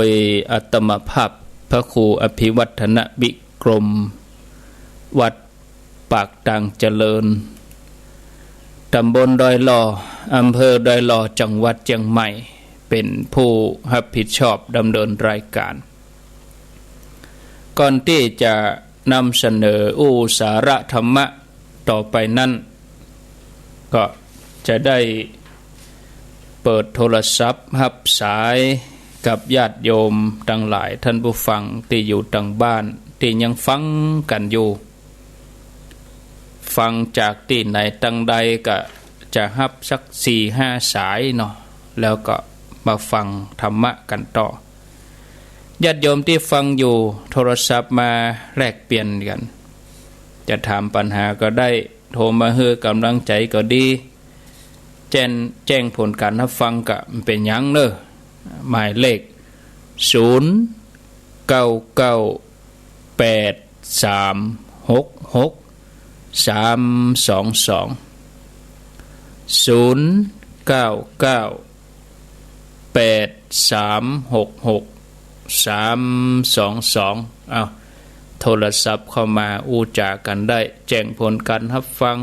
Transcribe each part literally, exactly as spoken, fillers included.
ยอาตมาภาพพระครูอภิวัฒนวิกรม วัดปากตางเจริญ ตำบลดอยหล่อ อำเภอดอยหล่อ จังหวัดเจียงใหม่ เป๋นผู้ฮับผิดชอบดำเนินรายก๋าน ก่อนตี้จะนำเสนออู้สาระธรรมะต่อไปนั้น ก็จะได้เปิดโทรศัพท์ฮับสายกับญาติโยมตังหลาย ท่านผู้ฟังตี้อยู่ตังบ้านตี้ยังฟังกั๋นอยู่ ฟังจากตี้ไหนตังใดก็จะฮับสักสี่ห้าสายเนาะ แล้วก็มาฟังธรรมะกั๋นต่อ ญาติโยมตี้ฟังอยู่ โทรศัพท์มาแลกเปลี่ยนกั๋น จะถามปัญหาก็ได้ โทรมาหื้อก๋ำลังใจ๋ก็ดี แจ้ง แจ้งผลก๋านฮับฟังก็บ่เป๋นหยังเน่อ หมายเลข ศูนย์ เก้า เก้า แปด สาม หก หก สาม สอง สอง ศูนย์ เก้า เก้า แปด สาม หก หก สาม สอง สอง อ้าว โทรศัพท์เข้ามาอู้จ๋ากั๋นได้ แจ้งผลก๋านฮับฟัง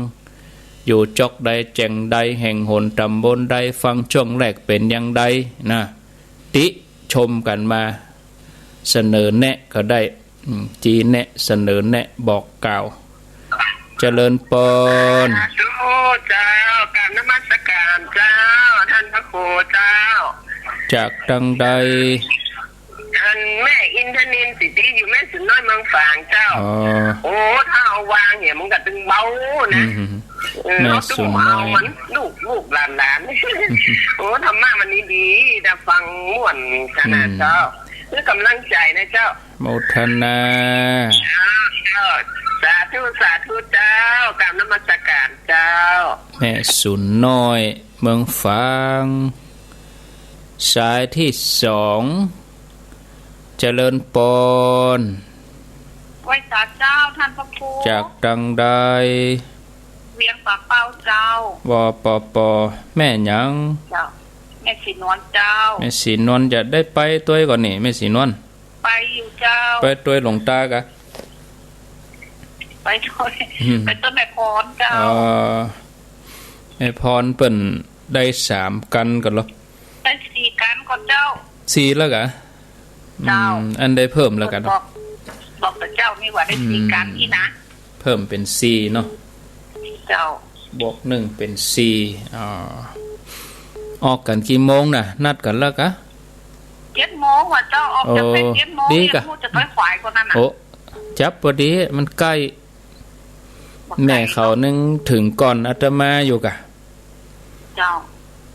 อยู่จ๊อกใด แจ้งใด แห่งหนตำบลใด ฟังช่วงแรกเป๋นอย่างใดนะ ติชมกั๋นมา เสนอแนะก็ได้ อืม ชี้แนะ เสนอแนะ บอกกล่าว เจริญปอน สาธุเจ้า กราบนมัสการเจ้า ท่านพระครูเจ้า จากตังใด อันแม่อินทนิลย์สิทธิ อยู่แม่สุนน้อยเมืองฝางเจ้า อ๋อ โอ้ ถ้าเอาวางเนี่ยมันก็ตึงเบานะ อืม เออ แม่สุนน้อย เอามันลูก ลูกหลานๆ โอ้ ธรรมะมันนี่ดี แต่ฟังม่วนขนาดเจ้า อืม คือกำลังใจ๋นะเจ้า โมทนา เจ้า เจ้า สาธุ สาธุเจ้า กราบนมัสการเจ้า แม่สุนน้อย เมืองฝาง สายตี้สอง เจริญปอน ไหว้สาเจ้า ท่านพระครู จากตังใด เวียงป่าเป้าเจ้า ว ป ป แม่หยัง เจ้า แม่ศรีนวลเจ้า แม่ศรีนวล จะได้ไปตวยก่อนี่ แม่ศรีนวล ไปอยู่เจ้า ไปตวยหลวงตากะ ไปตวย อืม ไปตวยแม่พรเจ้า อ๋อ แม่พรเปิ้นได้สามกัณฑ์ก่อเหรอ ได้สี่กัณฑ์ก่อเจ้า สี่แล้วกะ เจ้า อืม อันได้เพิ่มแล้วกะ บอก บอกกับเจ้านี่ว่าได้สี่กัณฑ์ อืม อี้นะ เพิ่มเป๋นสี่เนาะ เจ้า บวกหนึ่งเป๋นสี่ อ่า ออกกั๋นกี่โมงน่ะ นัดกั๋นแล้วกะ เจ็ดโมงว่ะเจ้า ออกจากเจ็ดโมง โอ้ ดีกะ ยังพูดจะไปขวายกว่านั้นน่ะ โอ้ จับปอดี มันใก้ แม่เขานึ่งเถิงก่อนอาตมาอยู่กะ เจ้า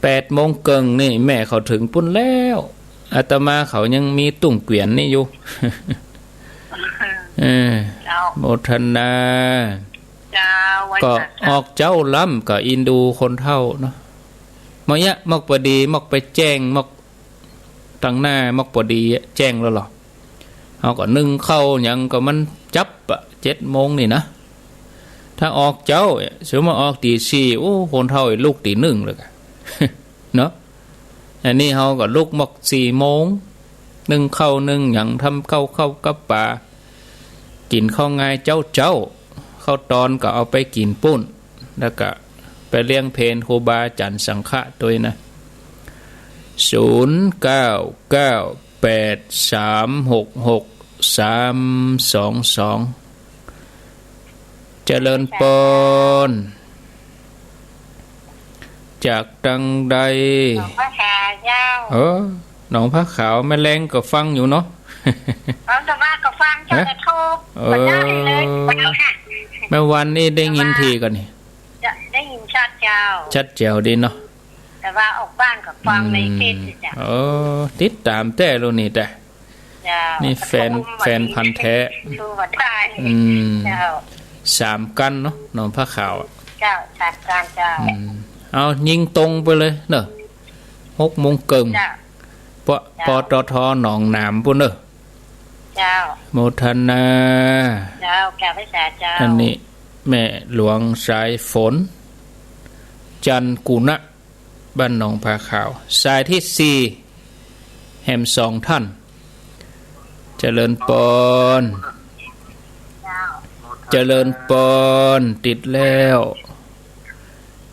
แปดโมงเกิ่งนี่ แม่เขาเถิงปู้นแล้ว อาตมาเขายังมีตุ้งเกวียนนี่อยู่ เออ เจ้า โมทนา เจ้า ไหว้สาเจ้า ก็ออกเจ๊าล้ำ ก็อินดูคนเฒ่าเนาะ เมื่อกี้มอกปอดี มอกไปแจ้ง มอกตังหน้า มอกปอดีแจ้งแล้วเหรอ เฮาก็นึ่งข้าวหยังก็มันจับอะ เจ็ดโมงนี่นะ ถ้าออกเจ๊า สมมุติว่าออกตี๋สี่ โอ้ คนเฒ่าลุกตี๋นึ่งเลยกะ เนาะ อันนี้เฮาก็ลุกมอกสี่โมง นึ่งข้าวนึ่งหยัง ทำข้าว ข้าวกับป๋า กิ๋นข้าวงายเจ๊าเจ๊า ข้าวตอนก็เอาไปกิ๋นปู้น แล้วก็ไปเลี้ยงเพลครูบาอาจ๋ารย์สังฆะตวยนะ ศูนย์ เก้า เก้า แปด สาม หก หก สาม สอง สอง เจริญปอน จากตังใด หนองผ้าขาวเจ้า เออ หนองผ้าขาว แม่แลงก็ฟังอยู่เนาะ หนองตะว่าก็ฟังเจ้า ฮะ แต่โทร เออ บ่ได้เลย บ่ได้ค่ะ แม่วันนี่ได้ยินทีก่อนี่ จะได้ยินชัดเจ้า ชัดแจ๋วดีเนาะ แต่ว่าออกบ้านก็ฟังในเฟซเจ้า อืม เออ ติดต๋ามแต๊ลูกนี่แต๊ เจ้า นี่แฟน แฟนพันธุ์แท้ ดูว่าได้ อืม เจ้า สามกัณฑ์เนาะ หนองผ้าขาวอะ เจ้า สามกัณฑ์เจ้า อืม เอา ยิงตรงไปเลยเนาะ หกโมงเกิ่ง เจ้า ป เจ้า ปตท.หนองหนามปู้นเนาะ เจ้า โมทนา เจ้า กราบไหว้สาเจ้า อันนี้แม่หลวงสายฝน จันทร์กุณะ บ้านหนองผ้าขาว สายตี้สี่ แหมสองท่าน เจริญปอน เจริญปอน ติดแล้ว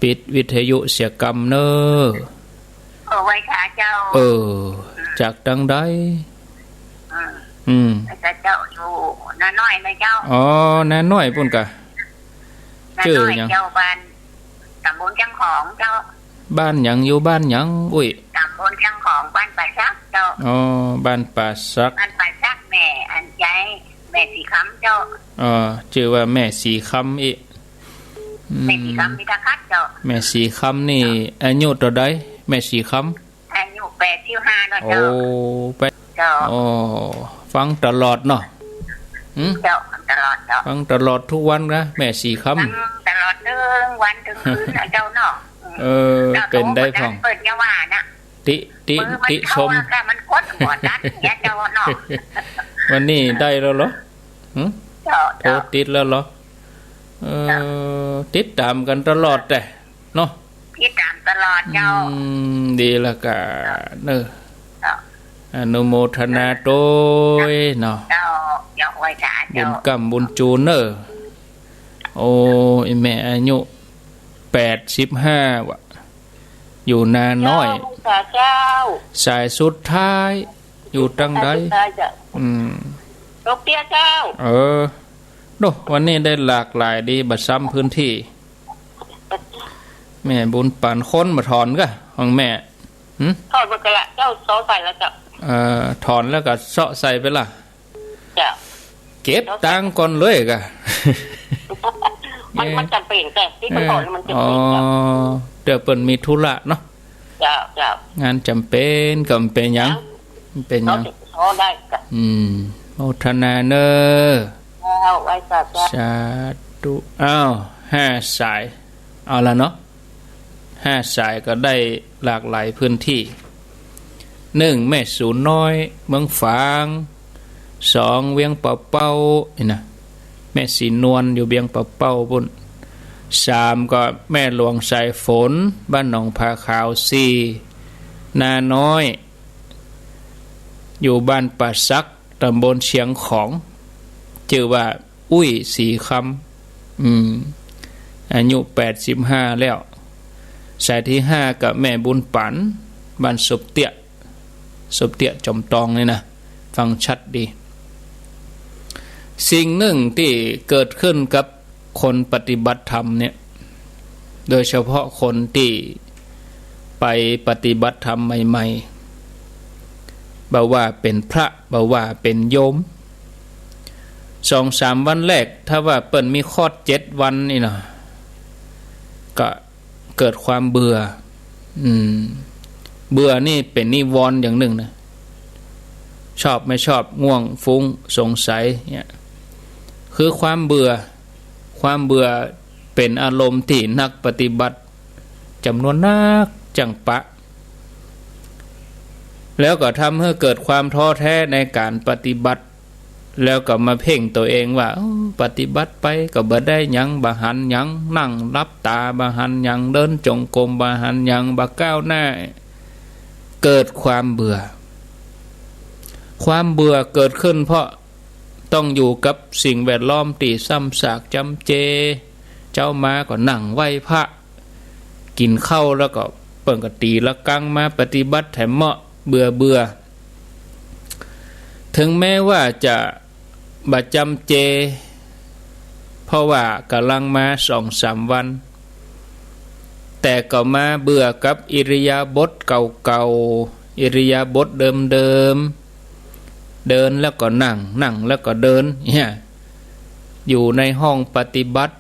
ปิดวิทยุเสียกำเน่อ เออ ไหว้สาเจ้า เออ จากตังใด อืม อืม ไหว้สาเจ้า อยู่นาน้อยนะเจ้า อ๋อ นาน้อยปู้นกะ นาน้อย จื้อหยัง เจ้า บ้าน ตำบลเจียงของเจ้า บ้านหยัง อยู่บ้านหยัง อุ้ย ตำบลเจียงของ บ้านป่าสักเจ้า อ๋อ บ้านป่าสัก บ้านป่าสัก แม่อันใจ๋ แม่ศรีคำเจ้า อ๋อ จื้อว่าแม่ศรีคำอี้ อืม แม่ศรีคำมิตรคัดเจ้า แม่ศรีคำนี่ เจ้า อายุเต้าใด แม่ศรีคำ อายุแปดสิบห้าแล้วเจ้า โอ้ แปด เจ้า โอ้ ฟังตลอดเนาะ หืม เจ้า ฟังตลอดเจ้า ฟังตลอดทุกวันนะ แม่ศรีคำ ฟังตลอดตึงวันตึงคืนนะเจ้าเนาะ เออ เจ้า เป๋นใดพ่อง เปิ้นจะว่านะ ติ ติ เปิ้นมัน ติชม เข้าว่ามันกดหัวดันเนี่ยเจ้าเนาะ วันนี้ได้แล้วเหรอ หืม เจ้า โทร เจ้า ติดแล้วเหรอ เออ เจ้า ติดต๋ามกั๋นตลอดแต๊เนาะ ติดต๋ามตลอดเจ้า อืม ดีละกะเน่อ เจ้า อนุโมทนาตวยเนาะ เจ้า เจ้า ไหว้สาเจ้า บุญกล้ำบุญจูนเน่อ โอ้ อีแม่อายุแปดสิบห้าว่ะ อยู่นาน้อย เจ้า ไหว้สาเจ้า สายสุดท้าย อยู่ตังใด สายสุดท้ายเจ้า อืม ตกเตี้ยเจ้า เออ โด วันนี้ได้หลากหลายดี บ่ซ้ำพื้นที่ แม่บุญปั๋น คนบ่ถอนกะ ของแม่ หืม ถอนหมดกะละเจ้า เซาะใส่แล้วเจ้า เอ่อ ถอนแล้วก็เซาะใส่ไปละ เจ้า เก็บตังค์ก่อนเลยกะ มัน มันจ๋ำเป๋น แต่ตี้มันถอนมันจ๋ำเป๋นเจ้า อ๋อ เดี๋ยวเปิ้นมีธุระเนาะ เจ้า เจ้า งานจ๋ำเป๋นก็บ่เป๋นหยัง เจ้า บ่เป๋นหยัง เซาะได้เจ้า อืม โมทนาเน่อ เจ้า ไหว้สาเจ้า สาธุ อ้าว ห้าสาย เอาละเนาะ ห้าสายก็ได้หลากหลายพื้นที่ หนึ่ง แม่สูน้อย เมืองฝาง สอง เวียงป่าเป้า นี่นะ แม่ศรีนวล อยู่เวียงป่าเป้าปู้น สาม ก็แม่หลวงสายฝน บ้านหนองผาขาว สี่ นาน้อย อยู่บ้านป่าสัก ต๋ำบลเจียงของ จื้อว่า อุ้ยศรีคำ อืม อายุแปดสิบห้าแล้ว สายตี้ห้าก็แม่บุญปั๋น บ้านสบเตี้ย สบเตี้ยจอมตองนี่นะ ฟังชัดดี สิ่งหนึ่งตี้เกิดขึ้นกับคนปฏิบัติธรรมเนี่ย โดยเฉพาะคนตี้ไปปฏิบัติธรรมใหม่ๆ บ่ว่าเป๋นพระ บ่ว่าเป๋นโยม สองสามวันแรก ถ้าว่าเปิ้นมีคอร์สเจ็ดวันนี่เนาะ ก็เกิดความเบื่อ อืม เบื่อนี่เป๋นนิวรณ์อย่างหนึ่งนะ ชอบไม่ชอบ ง่วง ฟุ้ง สงสัย เนี่ย คือความเบื่อ ความเบื่อเป๋นอารมณ์ตี้นักปฏิบัติจ๋ำนวนนักจั้งปะ แล้วก็ทำหื้อเกิดความท้อแท้ในก๋านปฏิบัติ แล้วก็มาเพ่งตั๋วเองว่า โอ้ ปฏิบัติไปก็บ่ได้หยัง บ่หันหยัง นั่งหลับต๋าบ่หันหยัง เดินจงกรมบ่หันหยัง บ่ก้าวหน้า เกิดความเบื่อ ความเบื่อเกิดขึ้นเพราะ ต้องอยู่กับสิ่งแวดล้อมตี้ซ้ำซากจ๋ำเจ เจ๊ามาก็นั่งไหว้พระ กิ๋นข้าวแล้วก็เปิ้นก็ตี๋ระฆังมาปฏิบัติแถมเมาะ เบื่อเบื่อ ถึงแม้ว่าจะบ่จ๋ำเจ เพราะว่าก่ำลังมาสองสามวัน แต่ก็มาเบื่อกับอิริยาบถเก่าๆ อิริยาบถเดิมๆ เดินแล้วก็นั่ง นั่งแล้วก็เดิน เนี่ย อยู่ในห้องปฏิบัติ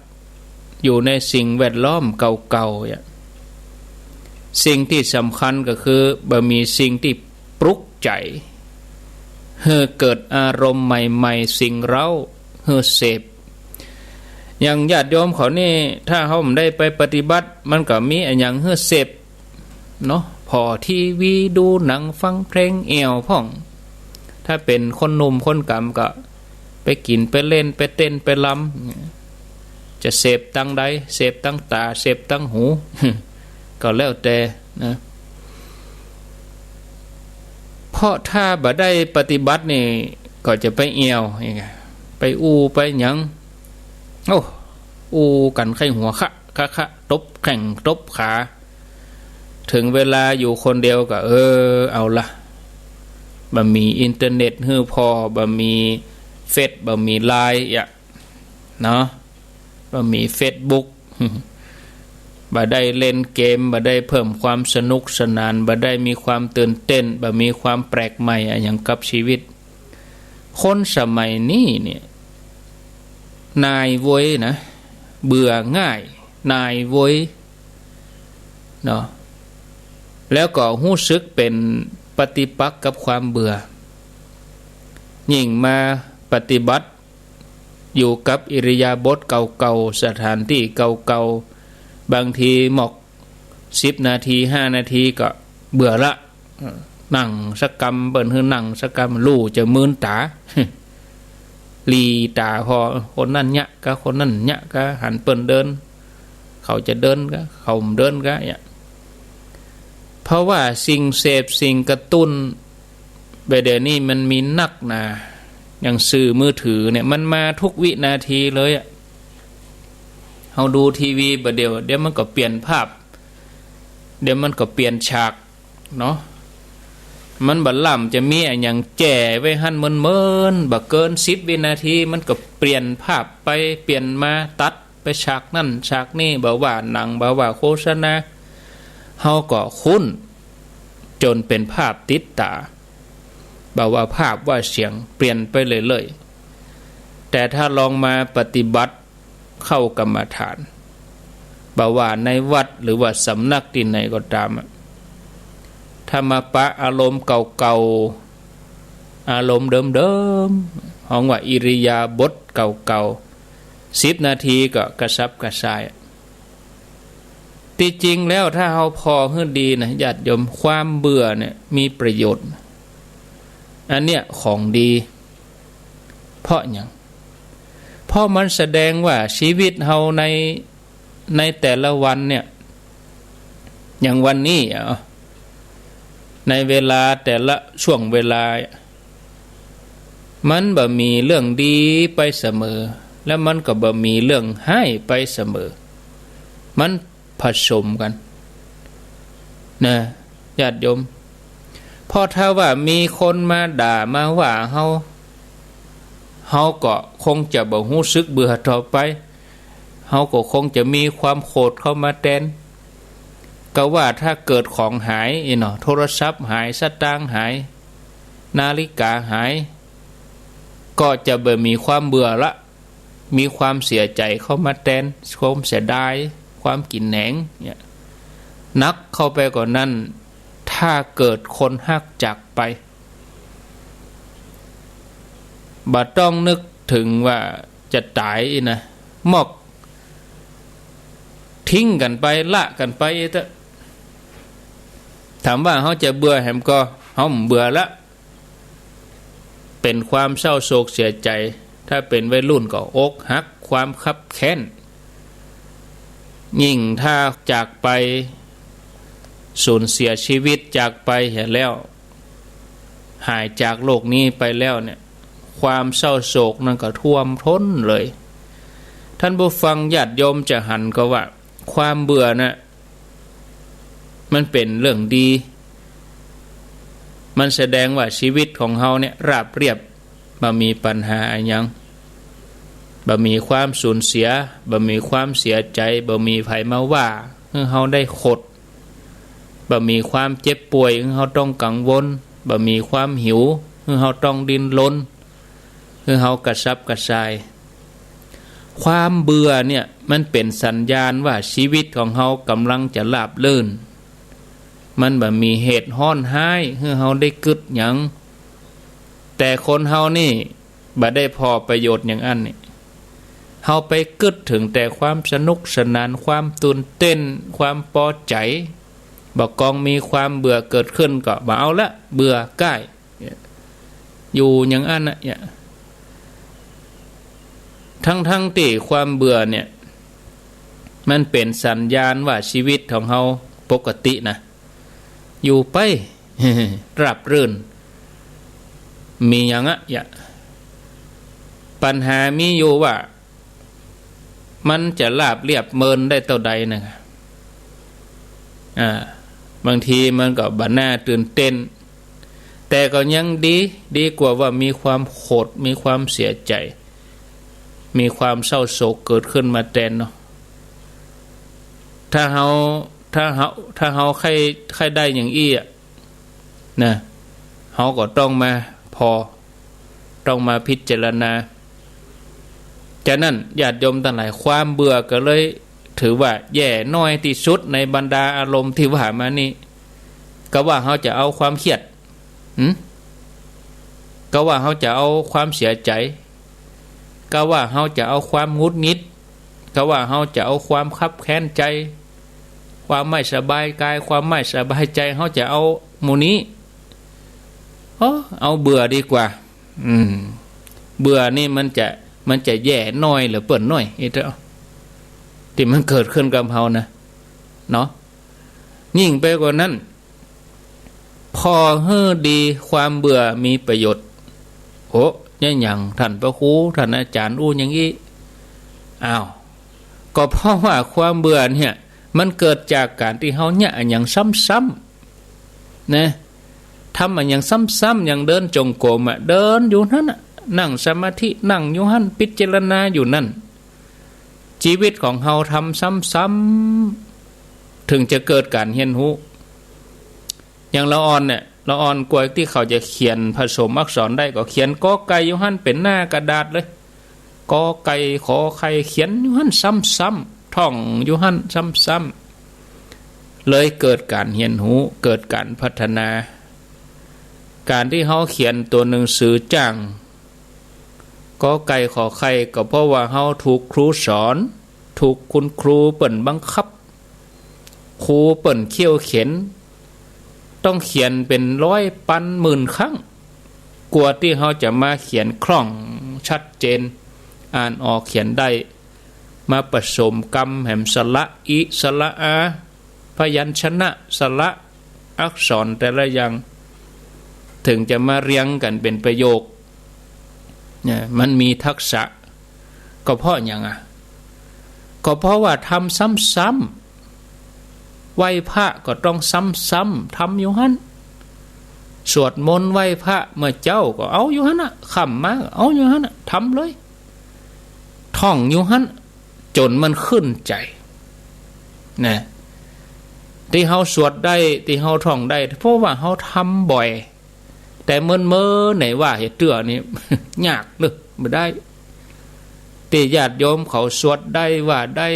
อยู่ในสิ่งแวดล้อมเก่าๆ เนี่ย สิ่งตี้สำคัญก็คือบ่มีสิ่งตี้ปลุกใจ๋ หื้อเกิดอารมณ์ใหม่ๆ สิ่งเร้า หื้อเสพ อย่างญาติโยมเขานี่ ถ้าเฮาบ่ได้ไปปฏิบัติ มันก็มีอะหยังหื้อเสพ เนาะ ผ่อทีวี ดูหนัง ฟังเพลง แอ่วพ่อง ถ้าเป๋นคนหนุ่มคนก๋ำก็ไปกิ๋น ไปเล่น ไปเต้น ไปรำ จะเสพตังใด เสพตังต๋า เสพตังหู ก็แล้วแต่นะ เพราะถ้าบ่ได้ปฏิบัตินี่ ก็จะไปแอ่ว ไปอู้ไปหยัง โอ้ อู้กั๋นใค่หัวคะคะคะ ตบแข้งตบขา เถิงเวลาอยู่คนเดียวก็ เออ เอาละ บ่มีอินเทอร์เน็ตหื้อผ่อ บ่มีเฟซ บ่มีไลน์อะ เนาะ บ่มีเฟซบุ๊ก บ่ได้เล่นเกม บ่ได้เพิ่มความสนุกสนาน บ่ได้มีความตื่นเต้น บ่มีความแปลกใหม่อะหยังกับชีวิต คนสมัยนี้เนี่ย นายเว้ยนะ เบื่อง่าย นายเว้ย เนาะ แล้วก็ฮู้สึกเป๋นปฏิปักษ์กับความเบื่อ ยิ่งมาปฏิบัติ อยู่กับอิริยาบถเก่าๆ สถานตี้เก่าๆ บางทีหมอกสิบนาที ห้านาทีก็เบื่อละ เออ นั่งสักกำ เปิ้นหื้อนั่งสักกำ ลู่จะมืนต๋า หลีต๋าผ่อ คนนั้นเยียะกา คนนั้นเยียะกา หันเปิ้นเดิน เขาจะเดินกา เขาบ่เดินกา เนี่ย เพราะว่าสิ่งเสพ สิ่งกระตุ้น บ่าเดี่ยวนี้มันมีนักนา อย่างสื่อมือถือเนี่ย มันมาทุกวินาทีเลยอะ เฮาดูทีวีบ่าเดี่ยว เดี๋ยวมันก็เปลี่ยนภาพ เดี๋ยวมันก็เปลี่ยนฉากเนาะ มันบ่ล้ำจะมีอะหยังแจ้ไว้หั้นเมินๆ บ่เกินสิบวินาที มันก็เปลี่ยนภาพไปเปลี่ยนมา ตัดไปฉากนั้นฉากนี้ บ่ว่าหนัง บ่ว่าโฆษณา เฮาก็คุ้น จ๋นเป๋นภาพติดต๋า บ่ว่าภาพว่าเสียงเปลี่ยนไปเรื่อยๆ แต่ถ้าลองมาปฏิบัติเข้ากรรมฐาน บ่ว่าในวัดหรือว่าสำนักตี้ไหนก็ต๋ามอะ ถ้ามาปะอารมณ์เก่าๆ อารมณ์เดิมๆ ฮ้องว่าอิริยาบถเก่าๆ สิบนาทีก็กระสับกระส่าย ตี้จริงแล้วถ้าเฮาผ่อหื้อดีนะญาติโยม ความเบื่อเนี่ยมีประโยชน์ อันเนี้ยของดี เพราะหยัง เพราะมันแสดงว่าชีวิตเฮาใน ในแต่ละวันเนี่ย อย่างวันนี้อะ ในเวลาแต่ละช่วงเวลา มันบ่มีเรื่องดีไปเสมอ แล้วมันก็บ่มีเรื่องฮ้ายไปเสมอ มันผสมกั๋น นะ ญาติโยม เพราะถ้าว่ามีคนมาด่ามาว่าเฮา เฮาก็คงจะบ่ฮู้สึกเบื่อต่อไป เฮาก็คงจะมีความโขดเข้ามาแตน ก็ว่าถ้าเกิดของหายอี้เนาะ โทรศัพท์หาย สตางค์หาย นาฬิกาหาย ก็จะบ่มีความเบื่อละ มีความเสียใจ๋เข้ามาแตน ความเสียดาย ความกิ๋นแหนง เนี่ย หนักเข้าไปกว่านั้น ถ้าเกิดคนฮักจากไป บ่ต้องนึกเถิงว่าจะต๋ายอี้นะ หมอกทิ้งกั๋นไป ละกั๋นไปอี้เต๊อะ ถามว่าเฮาจะเบื่อแหมก่อ เฮาบ่เบื่อละ เป๋นความเศร้าโศกเสียใจ๋ ถ้าเป๋นวัยรุ่นก็อกหัก ความคับแค้น ยิ่งถ้าจากไป สูญเสียชีวิตจากไปเหียแล้ว หายจากโลกนี้ไปแล้วเนี่ย ความเศร้าโศกนั้นก็ท่วมท้นเลย ท่านผู้ฟังญาติโยมจะหันก็ว่า ความเบื่อน่ะ มันเป๋นเรื่องดี มันแสดงว่าชีวิตของเฮาเนี่ยราบเรียบ บ่มีปัญหาอะหยัง บ่มีความสูญเสีย บ่มีความเสียใจ๋ บ่มีใผมาว่าหื้อเฮาได้ขด บ่มีความเจ็บป่วยหื้อเฮาต้องกังวล บ่มีความหิวหื้อเฮาต้องดิ้นรน หื้อเฮากระสับกระส่าย ความเบื่อเนี่ยมันเป๋นสัญญาณว่าชีวิตของเฮาก่ำลังจะราบรื่น มันบ่มีเหตุฮ้อนฮ้ายหื้อเฮาได้กึ๊ดหยัง แต่คนเฮานี่บ่ได้ผ่อประโยชน์อย่างอั้นนี่ เฮาไปกึ๊ดเถิงแต่ความสนุกสนาน ความตื่นเต้น ความปอใจ๋ บ่กองมีความเบื่อเกิดขึ้นก็บ่เอาละ เบื่อก้าย อยู่อย่างอั้นน่ะ เนี่ย ทั้งๆ ตี้ความเบื่อเนี่ย มันเป๋นสัญญาณว่าชีวิตของเฮาปกตินะ อยู่ไป ราบรื่น มีหยังอะ อย่า ปัญหามีอยู่ว่า มันจะราบเรียบเมินได้เต้าใดนะ อ่า บางทีมันก็บ่น่าตื่นเต้น แต่ก็ยังดี ดีกว่าว่ามีความโขด มีความเสียใจ๋ มีความเศร้าโศกเกิดขึ้นมาแตนเนาะ ถ้าเฮา ถ้าเฮา ถ้าเฮาใค่ ใค่ได้อย่างอี้อะ นะ เฮาก็ต้องมาผ่อ ต้องมาพิจารณา ฉะนั้นญาติโยมตังหลาย ความเบื่อก็เลยถือว่าแย่น้อยตี้สุดในบรรดาอารมณ์ตี้ว่ามานี้ กาว่าเฮาจะเอาความเครียด หืม กาว่าเฮาจะเอาความเสียใจ๋ กาว่าเฮาจะเอาความหงุดหงิด กาว่าเฮาจะเอาความคับแค้นใจ๋ ความไม่สบายกาย ความไม่สบายใจ๋ เฮาจะเอาหมู่นี้ โอ้ เอาเบื่อดีกว่า อืม เบื่อนี่มันจะ มันจะแย่น้อยเหลือเปิ้นน้อย ไอ้เจ้า ตี้มันเกิดขึ้นกับเฮานะ เนาะ ยิ่งไปกว่านั้น ผ่อหื้อดี ความเบื่อมีประโยชน์ โอ้ เนี่ยหยัง ท่านพระครู ท่านอาจ๋ารย์อู้อย่างอี้ อ้าว ก็เพราะว่าความเบื่อเนี่ย มันเกิดจากก๋านตี้เฮาเยียะอะหยังซ้ำๆ นะ ทำอะหยังซ้ำๆ อย่างเดินจงกรมอะ เดินอยู่หั้นน่ะ นั่งสมาธิ นั่งอยู่หั้น พิจารณาอยู่หั้น จีวิตของเฮาทำซ้ำๆ เถิงจะเกิดก๋านเฮียนฮู้ อย่างละอ่อนเนี่ย ละอ่อนกว่าตี้เขาจะเขียนผสมอักษรได้ ก็เขียนกอไก่อยู่หั้นเป๋นหน้ากระดาษเลย กอไก่ขอไข่ เขียนอยู่หั้นซ้ำๆ ท่องอยู่หั้นซ้ำๆ เลยเกิดก๋านเฮียนฮู้ เกิดก๋านพัฒนา ก๋านตี้เฮาเขียนตั๋วหนังสือจ้าง กอไก่ขอไข่ ก็เพราะว่าเฮาถูกครูสอน ถูกคุณครูเปิ้นบังคับ ครูเปิ้นเคี่ยวเข็ญ ต้องเขียนเป๋นร้อยปันหมื่นครั้ง กว่าตี้เฮาจะมาเขียนคล่องชัดเจน อ่านออกเขียนได้ มาผสมกำแหมสระ อิ สระอา พยัญชนะ สระ อักษรแต่ละอย่าง เถิงจะมาเรียงกั๋นเป๋นประโยค เนี่ย มันมีทักษะ ก็เพราะหยังอะ ก็เพราะว่าทำซ้ำๆ ไหว้พระก็ต้องซ้ำๆ ทำอยู่หั้น สวดมนต์ไหว้พระเมื่อเจ๊าก็เอาอยู่หั้นน่ะ ค่ำมาก็เอาอยู่หั้นน่ะ ทำเลย ท่องอยู่หั้น จ๋นมันขึ้นใจ๋ นะ ตี้เฮาสวดได้ ตี้เฮาท่องได้ เพราะว่าเฮาทำบ่อย แต่เมินๆ ไหนว่าเหียเตื้อนี่ ยากเนอะ บ่ได้ ตี้ญาติโยมเขาสวดได้ว่าได้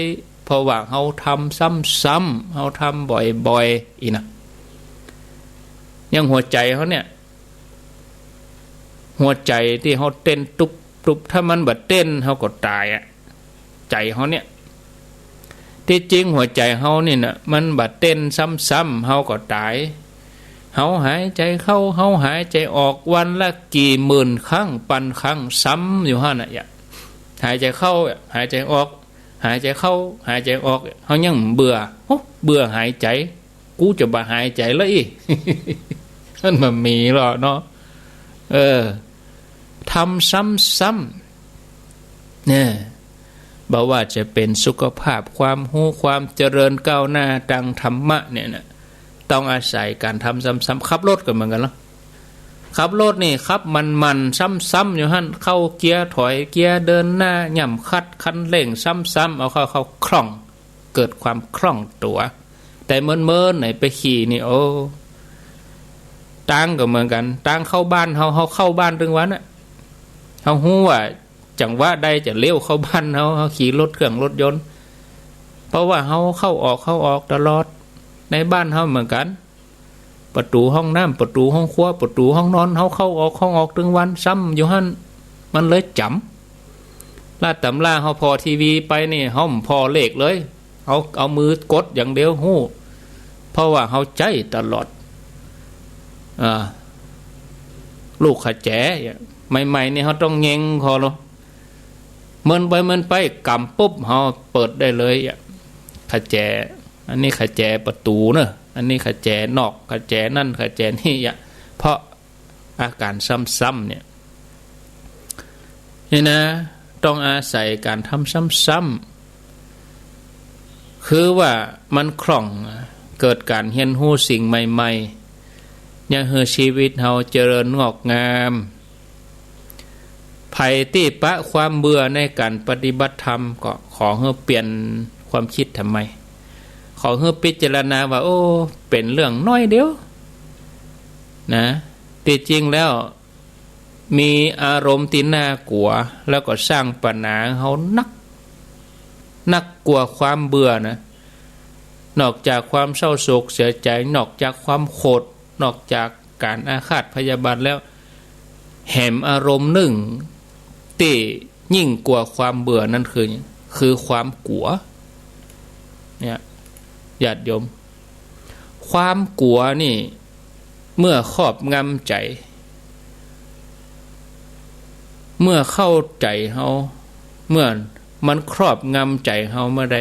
เพราะว่าเฮาทำซ้ำๆ เฮาทำบ่อยๆ อี้นะ อย่างหัวใจ๋เฮาเนี่ย หัวใจ๋ตี้เฮาเต้นตุ๊บๆ ถ้ามันบ่เต้นเฮาก็ต๋ายอะ ใจ๋เฮาเนี่ย ตี้จริงหัวใจ๋เฮานี่นะ มันบ่เต้นซ้ำๆ เฮาก็ต๋าย เฮาหายใจ๋เข้า เฮาหายใจ๋ออก วันละกี่หมื่นครั้ง ปันครั้ง ซ้ำอยู่หั้นน่ะ อย่า หายใจ๋เข้า หายใจ๋ออก หายใจ๋เข้า หายใจ๋ออก เฮายังเบื่อ โอ้ เบื่อหายใจ๋ กูจะบ่หายใจ๋ละอี้ มันบ่มีหรอกเนาะ เออ ทำซ้ำๆ เนี่ย บ่ว่าจะเป๋นสุขภาพ ความฮู้ ความเจริญก้าวหน้าตางธรรมะเนี่ยนะ ต้องอาศัยก๋านทำซ้ำๆ ขับรถก็เหมือนกั๋นเนาะ ขับรถนี่ขับมันๆ ซ้ำๆ อยู่หั้น เข้าเกียร์ ถอยเกียร์ เดินหน้า ย่ำคลัตช์ คันเร่ง ซ้ำๆ เอาเข้า เข้าคล่อง เกิดความคล่องตั๋ว แต่เมินๆ ไหนไปขี่นี่ โอ้ ตางก็เหมือนกั๋น ตางเข้าบ้านเฮา เฮาเข้าบ้านตึงวันอะ เฮาฮู้ว่าจังหวะใดจะเลี้ยวเข้าบ้านเฮา เฮาขี่รถเครื่องรถยนต์ เพราะว่าเฮาเข้าออก เข้าออกตลอด ในบ้านเฮาเหมือนกั๋น ประตู๋ห้องน้ำ ประตู๋ห้องครัว ประตู๋ห้องนอน เฮาเข้าออก เข้าออกตึงวัน ซ้ำอยู่หั้น มันเลยจ๋ำ ลาดต๋ำรา เฮาผ่อทีวีไปนี่ เฮาบ่ผ่อเลขเลย เฮาเอามือกดอย่างเดียวฮู้ เพราะว่าเฮาใจ๊ตลอด อ่า ลูกขะแจ ใหม่ๆ นี่เฮาต้องเง็งผ่อลอ เมินไปเมินไป กำปุ๊บ เฮาเปิดได้เลยอะ ขะแจ อันนี้ขะแจประตู๋เนอะ อันนี้ขะแจนอก ขะแจนั่น ขะแจนี่อะ เพราะอาก๋านซ้ำๆ เนี่ย นี่นะ ต้องอาศัยก๋านทำซ้ำๆ คือว่ามันคล่อง เกิดก๋านเฮียนฮู้สิ่งใหม่ๆ เยียะหื้อชีวิตเฮาเจริญงอกงาม ใผตี้ปะความเบื่อในก๋านปฏิบัติธรรม ก็ขอหื้อเปลี่ยนความกึ๊ดทำใหม่ ขอหื้อพิจารณาว่า โอ้ เป๋นเรื่องน้อยเดียวนะ ตี้จริงแล้ว มีอารมณ์ตี้น่ากั๋ว แล้วก็สร้างปัญหาหื้อเฮานัก นักกว่าความเบื่อนะ นอกจากความเศร้าโศกเสียใจ๋ นอกจากความโขด นอกจากก๋านอาฆาตพยาบาทแล้ว แหมอารมณ์นึ่งตี้ยิ่งกว่าความเบื่อนั้นคือ คือความกั๋ว เนี่ย ญาติโยม ความกั๋วนี่ เมื่อครอบงำใจ๋ เมื่อเข้าใจ๋เฮา เมื่อมันครอบงำใจ๋เฮาเมื่อใด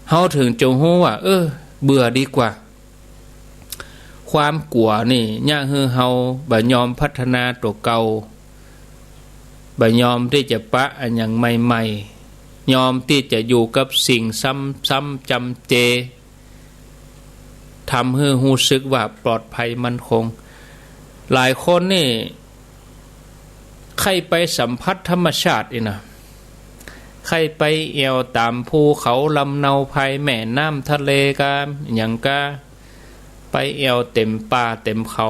เฮาเถิงจะฮู้ว่า เออ เบื่อดีกว่า ความกั๋วนี่เยียะหื้อเฮาบ่ยอมพัฒนาตั๋วเก่า บ่ยอมตี้จะปะอะหยังใหม่ๆ ยอมตี้จะอยู่กับสิ่งซ้ำๆ จ๋ำเจ ทำหื้อฮู้สึกว่าปลอดภัยมั่นคง หลายคนนี่ ใค่ไปสัมผัสธรรมชาติอี้นะ ใค่ไปแอ่วต๋ามภูเขาลำเนาไพร แม่น้ำทะเลกา อะหยังกา ไปแอ่วเต็มป่าเต็มเขา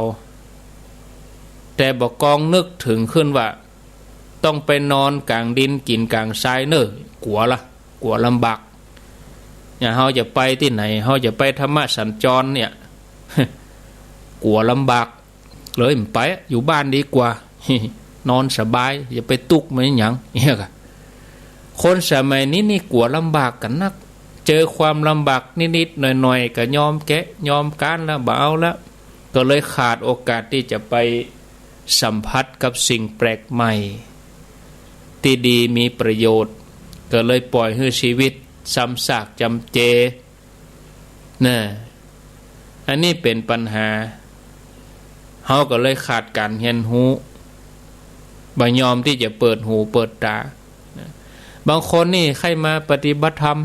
แต่บ่กองนึกเถิงขึ้นว่า ต้องไปนอนก๋างดินกิ๋นก๋างซายเน่อ กั๋วละ กั๋วลำบาก อย่างเฮาจะไปตี้ไหน เฮาจะไปธรรมสัญจรเนี่ย กั๋วลำบาก เลยบ่ไป อยู่บ้านดีกว่า นอนสบาย อย่าไปตุ๊กมันหยัง เนี่ยกะ คนสมัยนี้นี่กั๋วลำบากกั๋นนัก เจอความลำบากนิดๆ หน่อยๆ ก็ยอมแกะ ยอมก๊านแล้ว บ่เอาแล้ว ก็เลยขาดโอกาสตี้จะไปสัมผัสกับสิ่งแปลกใหม่ ตี้ดีมีประโยชน์ ก็เลยปล่อยหื้อชีวิตซ้ำซากจ๋ำเจ น่ะ อันนี้เป๋นปัญหา เฮาก็เลยขาดก๋านเฮียนฮู้ บ่ยอมตี้จะเปิดหูเปิดต๋า น่ะ บางคนนี่ใค่มาปฏิบัติธรรม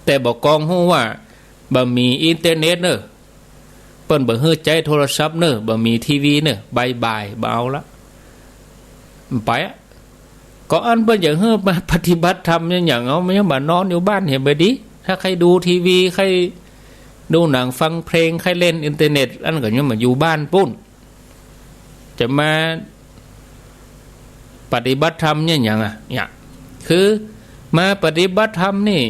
แต่บ่กองฮู้ว่า บ่มีอินเทอร์เน็ตเน่อ เปิ้นบ่หื้อใจ๊โทรศัพท์เน่อ บ่มีทีวีเน่อ บ่ายๆ บ่เอาละ บ่ไปอะ ก็อันเปิ้นอยากหื้อมาปฏิบัติธรรมเนี่ย อย่างเฮามันยังบ่นอนอยู่บ้านเหียบ่ดี ถ้าใค่ดูทีวี ใค่ดูหนัง ฟังเพลง ใค่เล่นอินเทอร์เน็ต อันก็ยังบ่อยู่บ้านปู๊น จะมาปฏิบัติธรรมเนี่ยอย่างอะ เนี่ย คือมาปฏิบัติธรรมนี่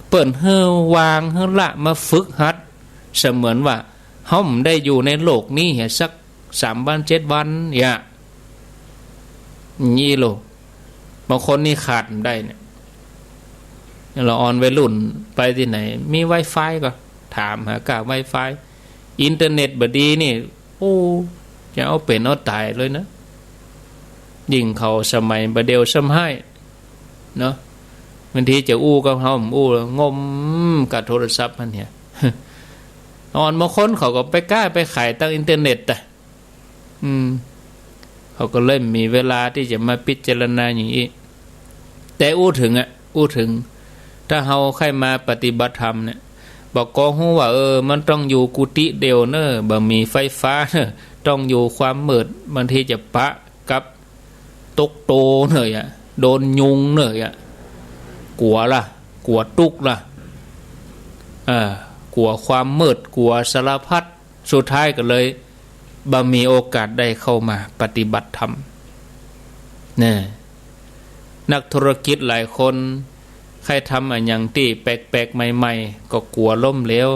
เปิ้นหื้อวางหื้อละ มาฝึกหัด เสมือนว่าเฮาบ่ได้อยู่ในโลกนี้เหียสักสามวันเจ็ดวัน เนี่ย อย่างนี้โลก บางคนนี่ขาดบ่ได้เนี่ย ละอ่อนวัยรุ่นไปตี้ไหน มีไวไฟก็ถามหาก้าไวไฟ อินเทอร์เน็ตบ่ดีนี่ โอ้ จะเอาเป๋นเอาต๋ายเลยนะ ยิ่งเข้าสมัยบ่าเดี่ยวซ้ำฮ้ายเนาะ บางทีจะอู้กับเฮาบ่อู้ งมก้าโทรศัพท์หั้นเหีย อ่อนบางคนเขาก็ไปก้าไปขายตางอินเทอร์เน็ตอะ อืม เขาก็เลยบ่มีเวลาตี้จะมาพิจารณาอย่างอี้ แต่อู้เถิงอะ อู้เถิง ถ้าเฮาใค่มาปฏิบัติธรรมเนี่ย บ่กองฮู้ว่า เออ มันต้องอยู่กุฏิเดี่ยวเน่อ บ่มีไฟฟ้าเน่อ ต้องอยู่ความมืด บางทีจะปะกับตุ๊กโตเน่ออะ โดนยุงเน่ออะ กั๋วละ กั๋วตุ๊กละ เออ กั๋วความมืด กั๋วสารพัด สุดท้ายก็เลยบ่มีโอกาสได้เข้ามาปฏิบัติธรรม เนี่ย นักธุรกิจหลายคนใค่ทำอะหยังตี้แปลกๆ ใหม่ๆ ก็กั๋วล้มเหลว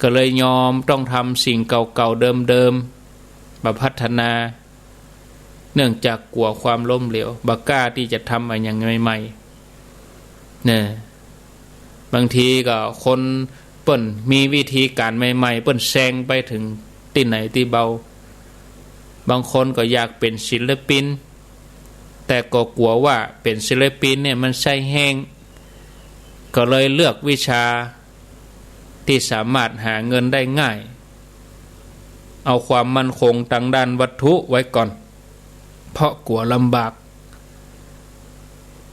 ก็เลยยอมต้องทำสิ่งเก่าๆ เดิมๆ มาพัฒนา เนื่องจากกั๋วความล้มเหลว บ่ก้าตี้จะทำอะหยังใหม่ๆ เนี่ย บางทีก็คนเปิ้นมีวิธีก๋านใหม่ๆ เปิ้นแซงไปเถิงตี้ไหนตี้เบา บางคนก็อยากเป๋นศิลปิน แต่ก็กั๋วว่าเป๋นศิลปินเนี่ยมันใส้แห้ง ก็เลยเลือกวิชาตี้สามารถหาเงินได้ง่าย เอาความมั่นคงตางด้านวัตถุไว้ก่อน เพราะกั๋วลำบาก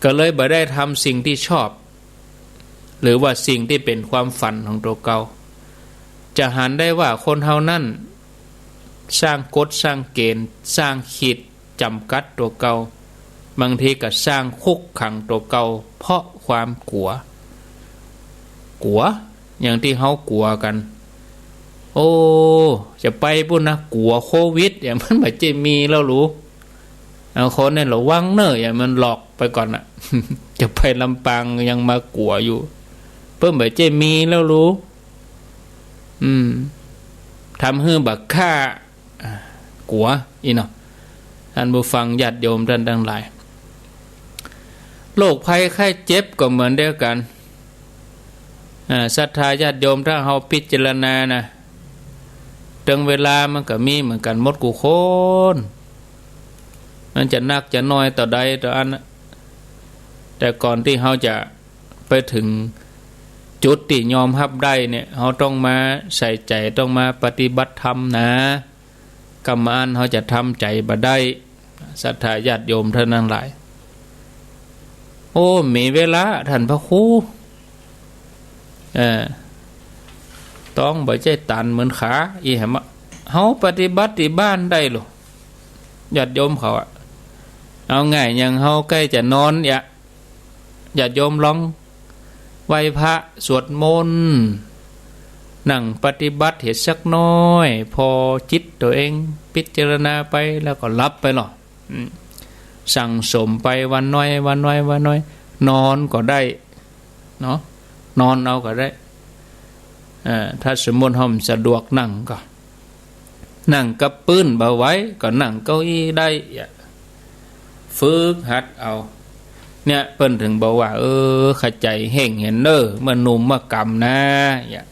ก็เลยบ่ได้ทำสิ่งตี้ชอบ หรือว่าสิ่งตี้เป๋นความฝันของตั๋วเก่า จะหันได้ว่าคนเฮานั้น สร้างกฎ สร้างเก๋ณฑ์ สร้างขีดจ๋ำกัดตั๋วเก่า บางทีก็สร้างคุกขังตั๋วเก่า เพราะความกั๋ว กั๋ว อย่างตี้เฮากั๋วกั๋น โอ้ จะไปปู๊นนะ กั๋วโควิด อย่างมันบ่ใจ้มีแล้วหรู เอาคนเนี่ยระวังเน่อ อย่างมันหลอกไปก่อนน่ะ จะไปลำปางยังมากั๋วอยู่ เปิ้นบ่ใจ้มีแล้วหรู อืม ทำหื้อบ่าข้า อ่า กั๋ว อี้เนาะ ท่านผู้ฟังญาติโยมท่านตังหลาย โรคภัยไข้เจ็บก็เหมือนเดียวกั๋น อ่า ศรัทธาญาติโยม ถ้าเฮาพิจารณานะ เถิงเวลามันก็มีเหมือนกั๋นหมดกู้คน มันจะนักจะน้อยเต้าใดเต้าอันน่ะ แต่ก่อนตี้เฮาจะไปเถิงจุดตี้ยอมฮับได้เนี่ย เฮาต้องมาใส่ใจ๋ ต้องมาปฏิบัติธรรมนะ กำอั้นเฮาจะทำใจ๋บ่ได้ ศรัทธาญาติโยมท่านตังหลาย โอ้ มีเวลา ท่านพระครู เออ ต้องบ่ใจ้ตันเหมือนขา อี้แหมอะ เฮาปฏิบัติตี้บ้านได้หรู ญาติโยมเขาอะ เอาง่าย อย่างเฮาใก้จะนอนเนี่ย ญาติโยมลองไหว้พระ สวดมนต์ นั่งปฏิบัติเหียสักหน้อย ผ่อจิตตั๋วเอง พิจารณาไปแล้วก็หลับไปหรอ อืม สั่งสมไปวันน้อย วันน้อย วันน้อย นอนก็ได้เนาะ นอนเอาก็ได้ เอ่อ ถ้าสมมุติเฮาบ่สะดวกนั่งก็ นั่งกับปื๊นบ่ไหว ก็นั่งเก้าอี้ได้ อย่า ฝึกหัดเอา เนี่ย เปิ้นเถิงบอกว่า เออ ขะใจ๋เฮ่งเหียเน่อ เมื่อหนุ่มเมื่อกำนะ อย่า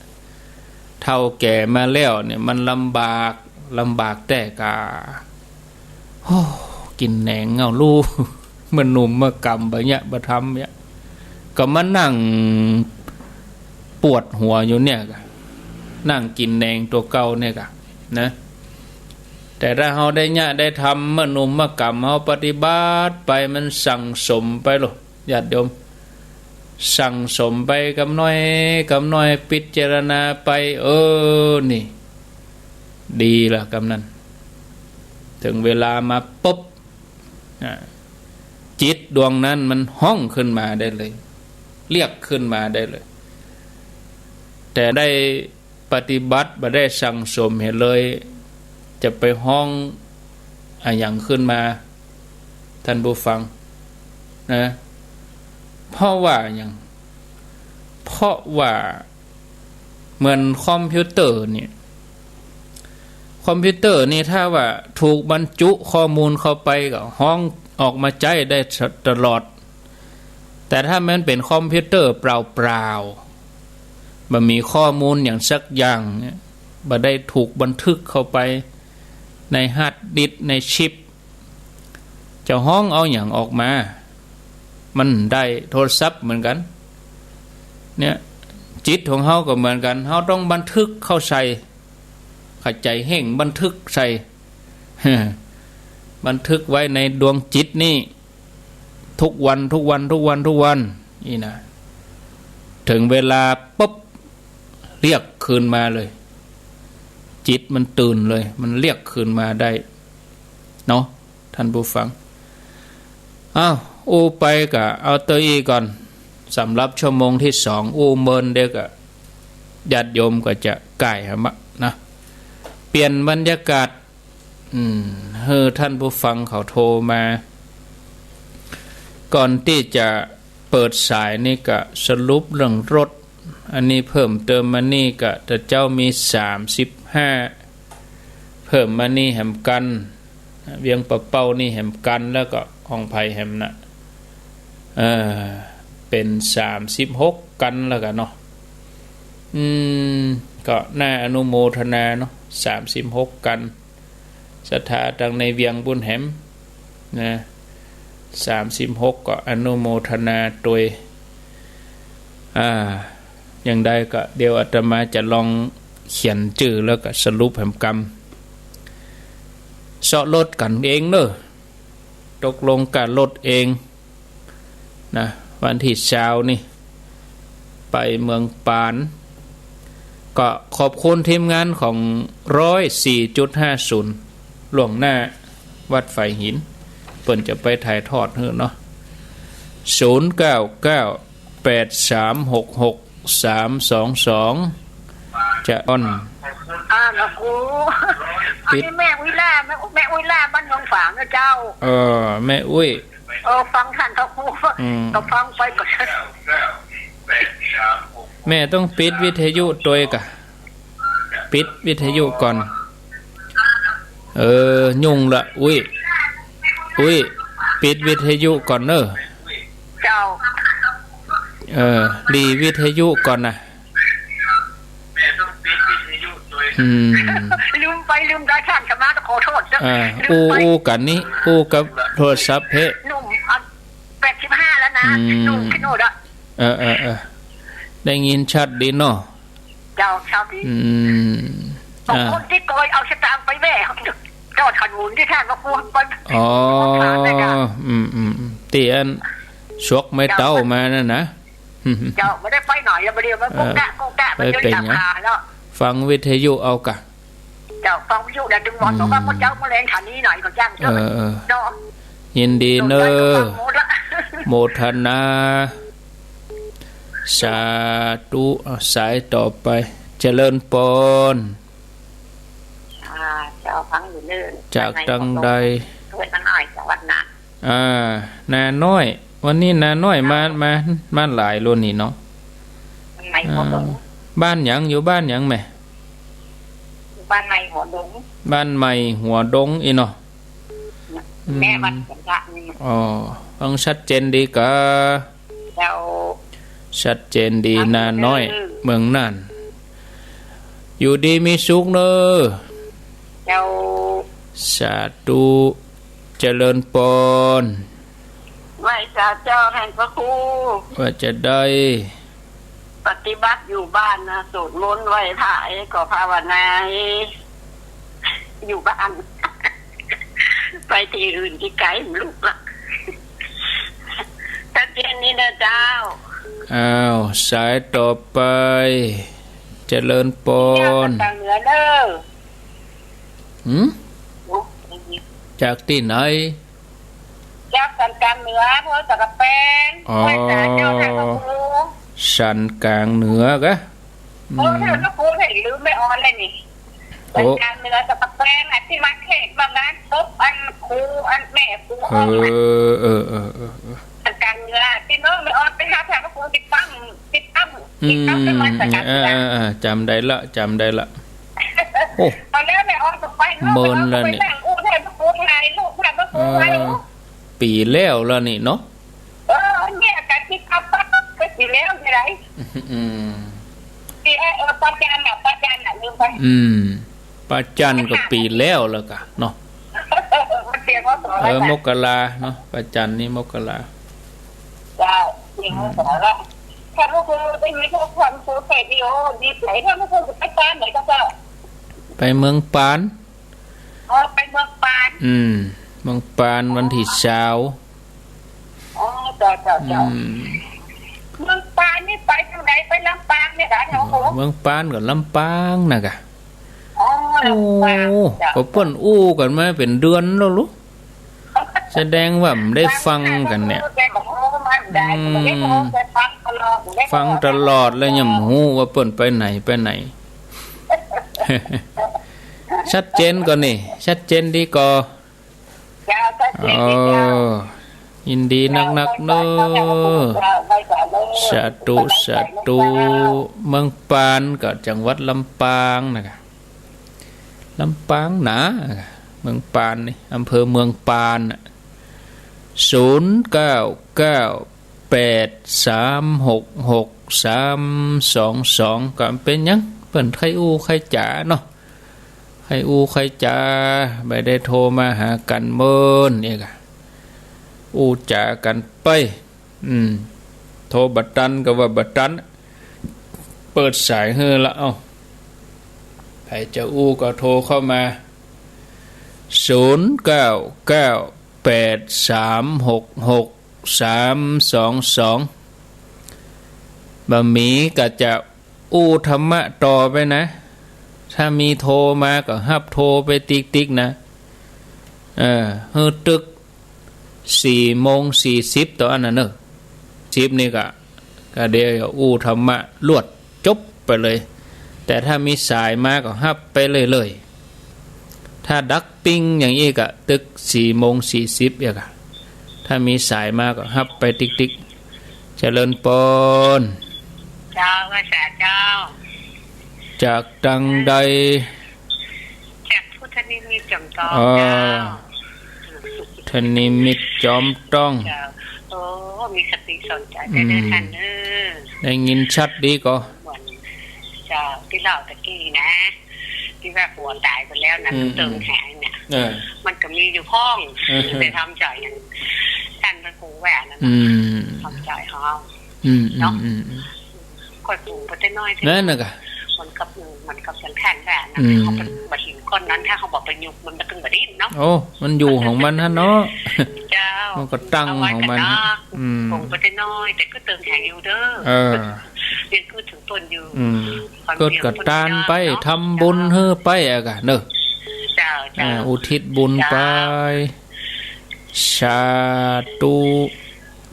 เฒ่าแก่มาแล้วเนี่ย มันลำบาก ลำบากแต๊ก้า โอ้ กิ๋นแหนงเงาลู่ เมื่อหนุ่มเมื่อกำบ่เนี่ย บ่ทำเนี่ย ก็มานั่งปวดหัวอยู่เนี่ยก้า นั่งกิ๋นแหนงตั๋วเก่าเนี่ยก้า นะ แต่ถ้าเฮาได้เยียะได้ทำ เมื่อหนุ่มเมื่อกำ เฮาปฏิบัติไป มันสั่งสมไปหรอ ญาติโยม สั่งสมไปกำน้อยกำน้อย พิจารณาไป เออ นี่ ดีละกำนั้น เถิงเวลามาปุ๊บ อ่า จิตดวงนั้นมันฮ้องขึ้นมาได้เลย เรียกขึ้นมาได้เลย แต่ได้ปฏิบัติบ่ได้สั่งสมเหียเลย จะไปฮ้องอะหยังขึ้นมา ท่านผู้ฟัง นะ เพราะว่าหยัง เพราะว่า เหมือนคอมพิวเตอร์เนี่ย คอมพิวเตอร์นี่ถ้าว่าถูกบรรจุข้อมูลเข้าไปก็ฮ้องออกมาใจ๊ได้ตลอด แต่ถ้ามันเป๋นคอมพิวเตอร์เปล่าๆ บ่มีข้อมูลหยังสักอย่างเนี่ย บ่ได้ถูกบันทึกเข้าไปในฮาร์ดดิสก์ ในชิป จะฮ้องเอาหยังออกมา มันได้ โทรศัพท์เหมือนกั๋น เนี่ย จิตของเฮาก็เหมือนกั๋น เฮาต้องบันทึกเข้าใส่ ขะใจ๋เฮ่ง บันทึกใส่ บันทึกไว้ในดวงจิตนี่ ทุกวัน ทุกวัน ทุกวัน ทุกวัน นี่นะ เถิงเวลาปุ๊บ เรียกคืนมาเลย จิตมันตื่นเลย มันเรียกคืนมาได้ เนาะ ท่านผู้ฟัง อ้าว อู้ไปก็เอาเต้าอี้ก่อน สำหรับชั่วโมงตี้สอง อู้เมินเดี๋ยวก็ญาติโยมก็จะก่ายหำอะนะ เปลี่ยนบรรยากาศ อืม หื้อท่านผู้ฟังเขาโทรมา ก่อนตี้จะเปิดสายนี่ก็สรุปเรื่องรถ อันนี้เพิ่มเติมมานี่ก็ แต่เจ้ามีสามสิบห้า เพิ่มมานี่แหมกั๋น เวียงป่าเป้านี่แหมกั๋น แล้วก็ของใผแหมน่ะ เออ เป๋นสามสิบหกกั๋นแล้วกั๋นเนาะ อืม ก็น่าอนุโมทนาเนาะ สามสิบหกกั๋น ศรัทธาตังในเวียงปู๊นแหม นะ สามสิบหก ก็อนุโมทนาตวย อ่า อย่างใดก็เดี๋ยวอาตมาจะลองเขียนจื้อแล้วก็สรุปแหมกำ เซาะรถกั๋นเองเน่อ ตกลงกับรถเองนะ วันตี้ซาวนี่ ไปเมืองปาน ก็ขอบคุณทีมงานของร้อยสี่จุดห้าศูนย์ ล่วงหน้าวัดฝายหิน เปิ้นจะไปถ่ายทอดหื้อเนาะ ศูนย์เก้าเก้า แปดสามหกหก สามสองสอง จะออน อ่า พระครู ปิด อันนี้แม่อุ้ยล่า แม่ แม่อุ้ยล่าบ้านหนองฝางนะเจ้า เออ แม่อุ้ย เออ ฟังต้านพระครู อืม ก็ฟังไปก็ แม่ต้องปิดวิทยุตวยก่ะ ปิดวิทยุก่อน เออ ยุ่งละ อุ้ย อุ้ย ปิดวิทยุก่อนเน้อ เจ้า เออ หลีวิทยุก่อนนะ อืม ลืมไปลืมได้ ต้านอาตมาขอโต้ษเจ้า อ่า ลืมไป อู้ อู้กั๋นนี่ อู้กับโทรศัพท์เพ่ หนุ่ม อ่ะ แปดสิบห้าแล้วนะ อืม หนุ่มขี้หนูดอะ เออ เออ เออ ได้ยินชัดดีเนาะ เจ้า ชัดดี อืม บางคน อ่า ตี้เกยเอาสตางค์ไปแว่ เจ้าถนนตี้ต้านพระครูไป อ๋อ อืม อืม อืม ตี้อันสวกไม้เต๊ามานั่นนะ เจ้า บ่ได้ไปไหนอะ บ่ได้มา เออ โกะกะ โกะกะ ไป มาเจอ เป๋น จับ ไง ขาแล้ว ฟังวิทยุเอาก่ะ เจ้า ฟังวิทยุแล้วดึงหมอน อืม บอกว่าพระเจ้ามาแลงฐานีหน่อยก็จ้างเจ้า เออ เออ เนาะ ยินดีเน้อ โมทนา สาธุ อ่ะ สายต่อไป เจริญปอน อ่า เจ้า ฟังอยู่เน้อ จากตังใด ช่วยสักหน่อย จังหวัดน่าน อ่า นาน้อย วันนี้นาน้อยมา มา มาหลายโลนี่เนาะ บ้านใหม่หัวดง อ่า บ้านหยัง อยู่บ้านหยังแม่ บ้านใหม่หัวดง บ้านใหม่หัวดงอี้เนาะ แม่ อืม วัดสังฆะนี่ อ๋อ ฟังชัดเจนดีก่ะ เจ้า ชัดเจนดี ครับ นาน้อย เออ เมืองน่าน อยู่ดีมีสุขเน้อ เจ้า สาธุ เจริญปอน ไหว้สาเจ้าต้านพระครู ว่าจะได้ ปฏิบัติอยู่บ้านนะ สวดมนต์ไหว้พระ เอ้ย ก็ภาวนา เอ้ย อยู่บ้าน ไปตี้อื่นตี้ไกลบ่ฮู้ละ ชัดเจนดีนะเจ้า อ้าว สายต่อไป เจริญปอน เจ้าจากเหนือเน้อ หืม โอ้ จากตี้ไหน จากสันกลางเหนือ เมืองสันกำแพง อ๋อ ไหว้สาเจ้าต้านพระครู สันกลางเหนือกะ อืม โอ้ ต้านพระครู เห็นลืมแม่ออนเลยนี่ โอ้ สันกลางเหนือสันกำแพงอะ ตี้มาเทศน์มางานศพอันครู อันแม่ครูออน เออ เออ เออ เออ เออ สันกลางเหนือ ตี้เมืองแม่ออนไปหาต้านพระครูตี้ปั๊ม ตี้ปั๊ม อืม ตี้ปั๊มน้ำมันสันกลางเหนือ เออ เออ เออ จ๋ำได้ละ จ๋ำได้ละ โอ้ เอาแล้วแม่ออนก็ไปเนาะ เมินแล้วนี่ ไปนั่งอู้ต้านพระครู ถ่ายรูปต้านพระครูไว้ เออ ปี๋แล้วละนี่เนาะ เออ เนี่ย กั๋นตี้ขับรถไปปี๋แล้วนี่ได อืม ปี๋ เออ เออ ป้าจันน่ะ ป้าจันน่ะ ลืมไป อืม ป้าจันก็ปี๋แล้วละก่ะเนาะ มันเปลี่ยน พ.ศ. เออ มกราเนาะ ป้าจันนี่มกรา เจ้า เปลี่ยน พ.ศ. แล้ว ต้านพระครูได้ยินพวกพระครูเทศน์นี่ โอ้ ดีใจ๋ ต้านพระครูจะไปปานไหนก็เจ้า ไปเมืองปาน อ๋อ ไปเมืองปาน อืม เมืองปานวันตี้ซาว อ๋อ เจ้า เจ้า เจ้า อืม เมืองปานนี่ไปตางใด ไปลำปางเนี่ยเหรอ โอ้โห เมืองปานก็ลำปางนะก่ะ อ๋อ ลำปาง โอ้ เจ้า ก็เปิ้นอู้กั๋นมาเป๋นเดือนแล้วลูก แสดงว่าบ่ได้ฟังกั๋นเนี่ย แกบอกโอ้ มันได้ อืม บ่ได้โทรไปฟังตลอด บ่ได้โทร ฟังตลอดแล้วยังบ่ฮู้ว่าเปิ้นไปไหน ไปไหน ชัดเจนก่อนี่ ชัดเจนดีก่อ เจ้า ชัดเจนดีเจ้า อ๋อ ยินดีนักๆ เน้อ เจ้า สาธุ สาธุ เมืองปานก็จังหวัดลำปางนะก่ะ ลำปางนะ เมืองปานนี่ อำเภอเมืองปานน่ะ ศูนย์เก้าเก้า แปดสามหกหก สามสองสอง ก็บ่เป๋นหยัง เปิ้นใค่อู้ใค่จ๋าเนาะ ใค่อู้ใค่จ๋า บ่ได้โทรมาหากั๋นเมินเนี่ยก่ะ อู้จ๋ากั๋นไป อืม โทรบ่ตันก็ว่าบ่ตัน เปิดสายหื้อละ เอ้า ใผจะอู้ก็โทรเข้ามา ศูนย์เก้าเก้า แปด สาม หก หก สาม สอง สอง บ่าหมีก็จะอู้ธรรมะต่อไปนะ ถ้ามีโทรมาก็ฮับโทรไปติ๊กๆ นะ เออ หื้อตึก สี่โมงสี่สิบ ต๋อนนั้นเน่อ สิบนี่ก็ ก็เดี๋ยวอู้ธรรมะลวดจบไปเลย แต่ถ้ามีสายมาก็ฮับไปเลยๆ ถ้าดักปิ้งอย่างอี้ก็ตึก สี่โมงสี่สิบ เอียกอะ ถ้ามีสายมาก็ฮับไปติ๊กๆ เจริญปอน เจ้า พระสาเจ้า จากตังใด จากพุทธนิมิตจอมต้อง อ๋อ เจ้า พุทธนิมิตจอมต้อง เจ้า โอ้ มีสติสอนใจ๋ได้เน่อ อืม ต้านเน่อ ได้ยินชัดดีก่อ เหมือน เจ้า ตี้เล่าตะกี้นะ ตี้ว่าผัวต๋ายไปแล้วนะ อืม เติมแหเนี่ย เออ มันก็มีอยู่พ่อง เออ แต่ทำใจ๋อย่างต้านพระครูว่านั่นน่ะ อืม ทำใจ๋ของเฮา อืม อืม เนาะ อืม อืม ค่อยปรุงไปแต่น้อย นั่นน่ะกะ มันกับ มันกับสังขารแบบนั้น อืม เฮาบ่เห็นก้อนนั้น ถ้าเฮาบ่ประยุกต์ มันบ่ตึงบ่ดิ้นเนาะ โอ้ มันอยู่ของมันหั้นเนาะ เจ้า มันก็ตั้งของมัน เอาไว้กันเนาะ อืม ปรุงไปแต่น้อย แต่ก็เติมแหอยู่เด้อ เออ ยังพูดถึงเปิ้นอยู่ อืม ความ เกิดกระตานไป เดียวเปิ้นเนาะ ทำบุญหื้อไปอะกะเน่อ เจ้า เจ้า อ่า อุทิศบุญไป เจ้า สาธุ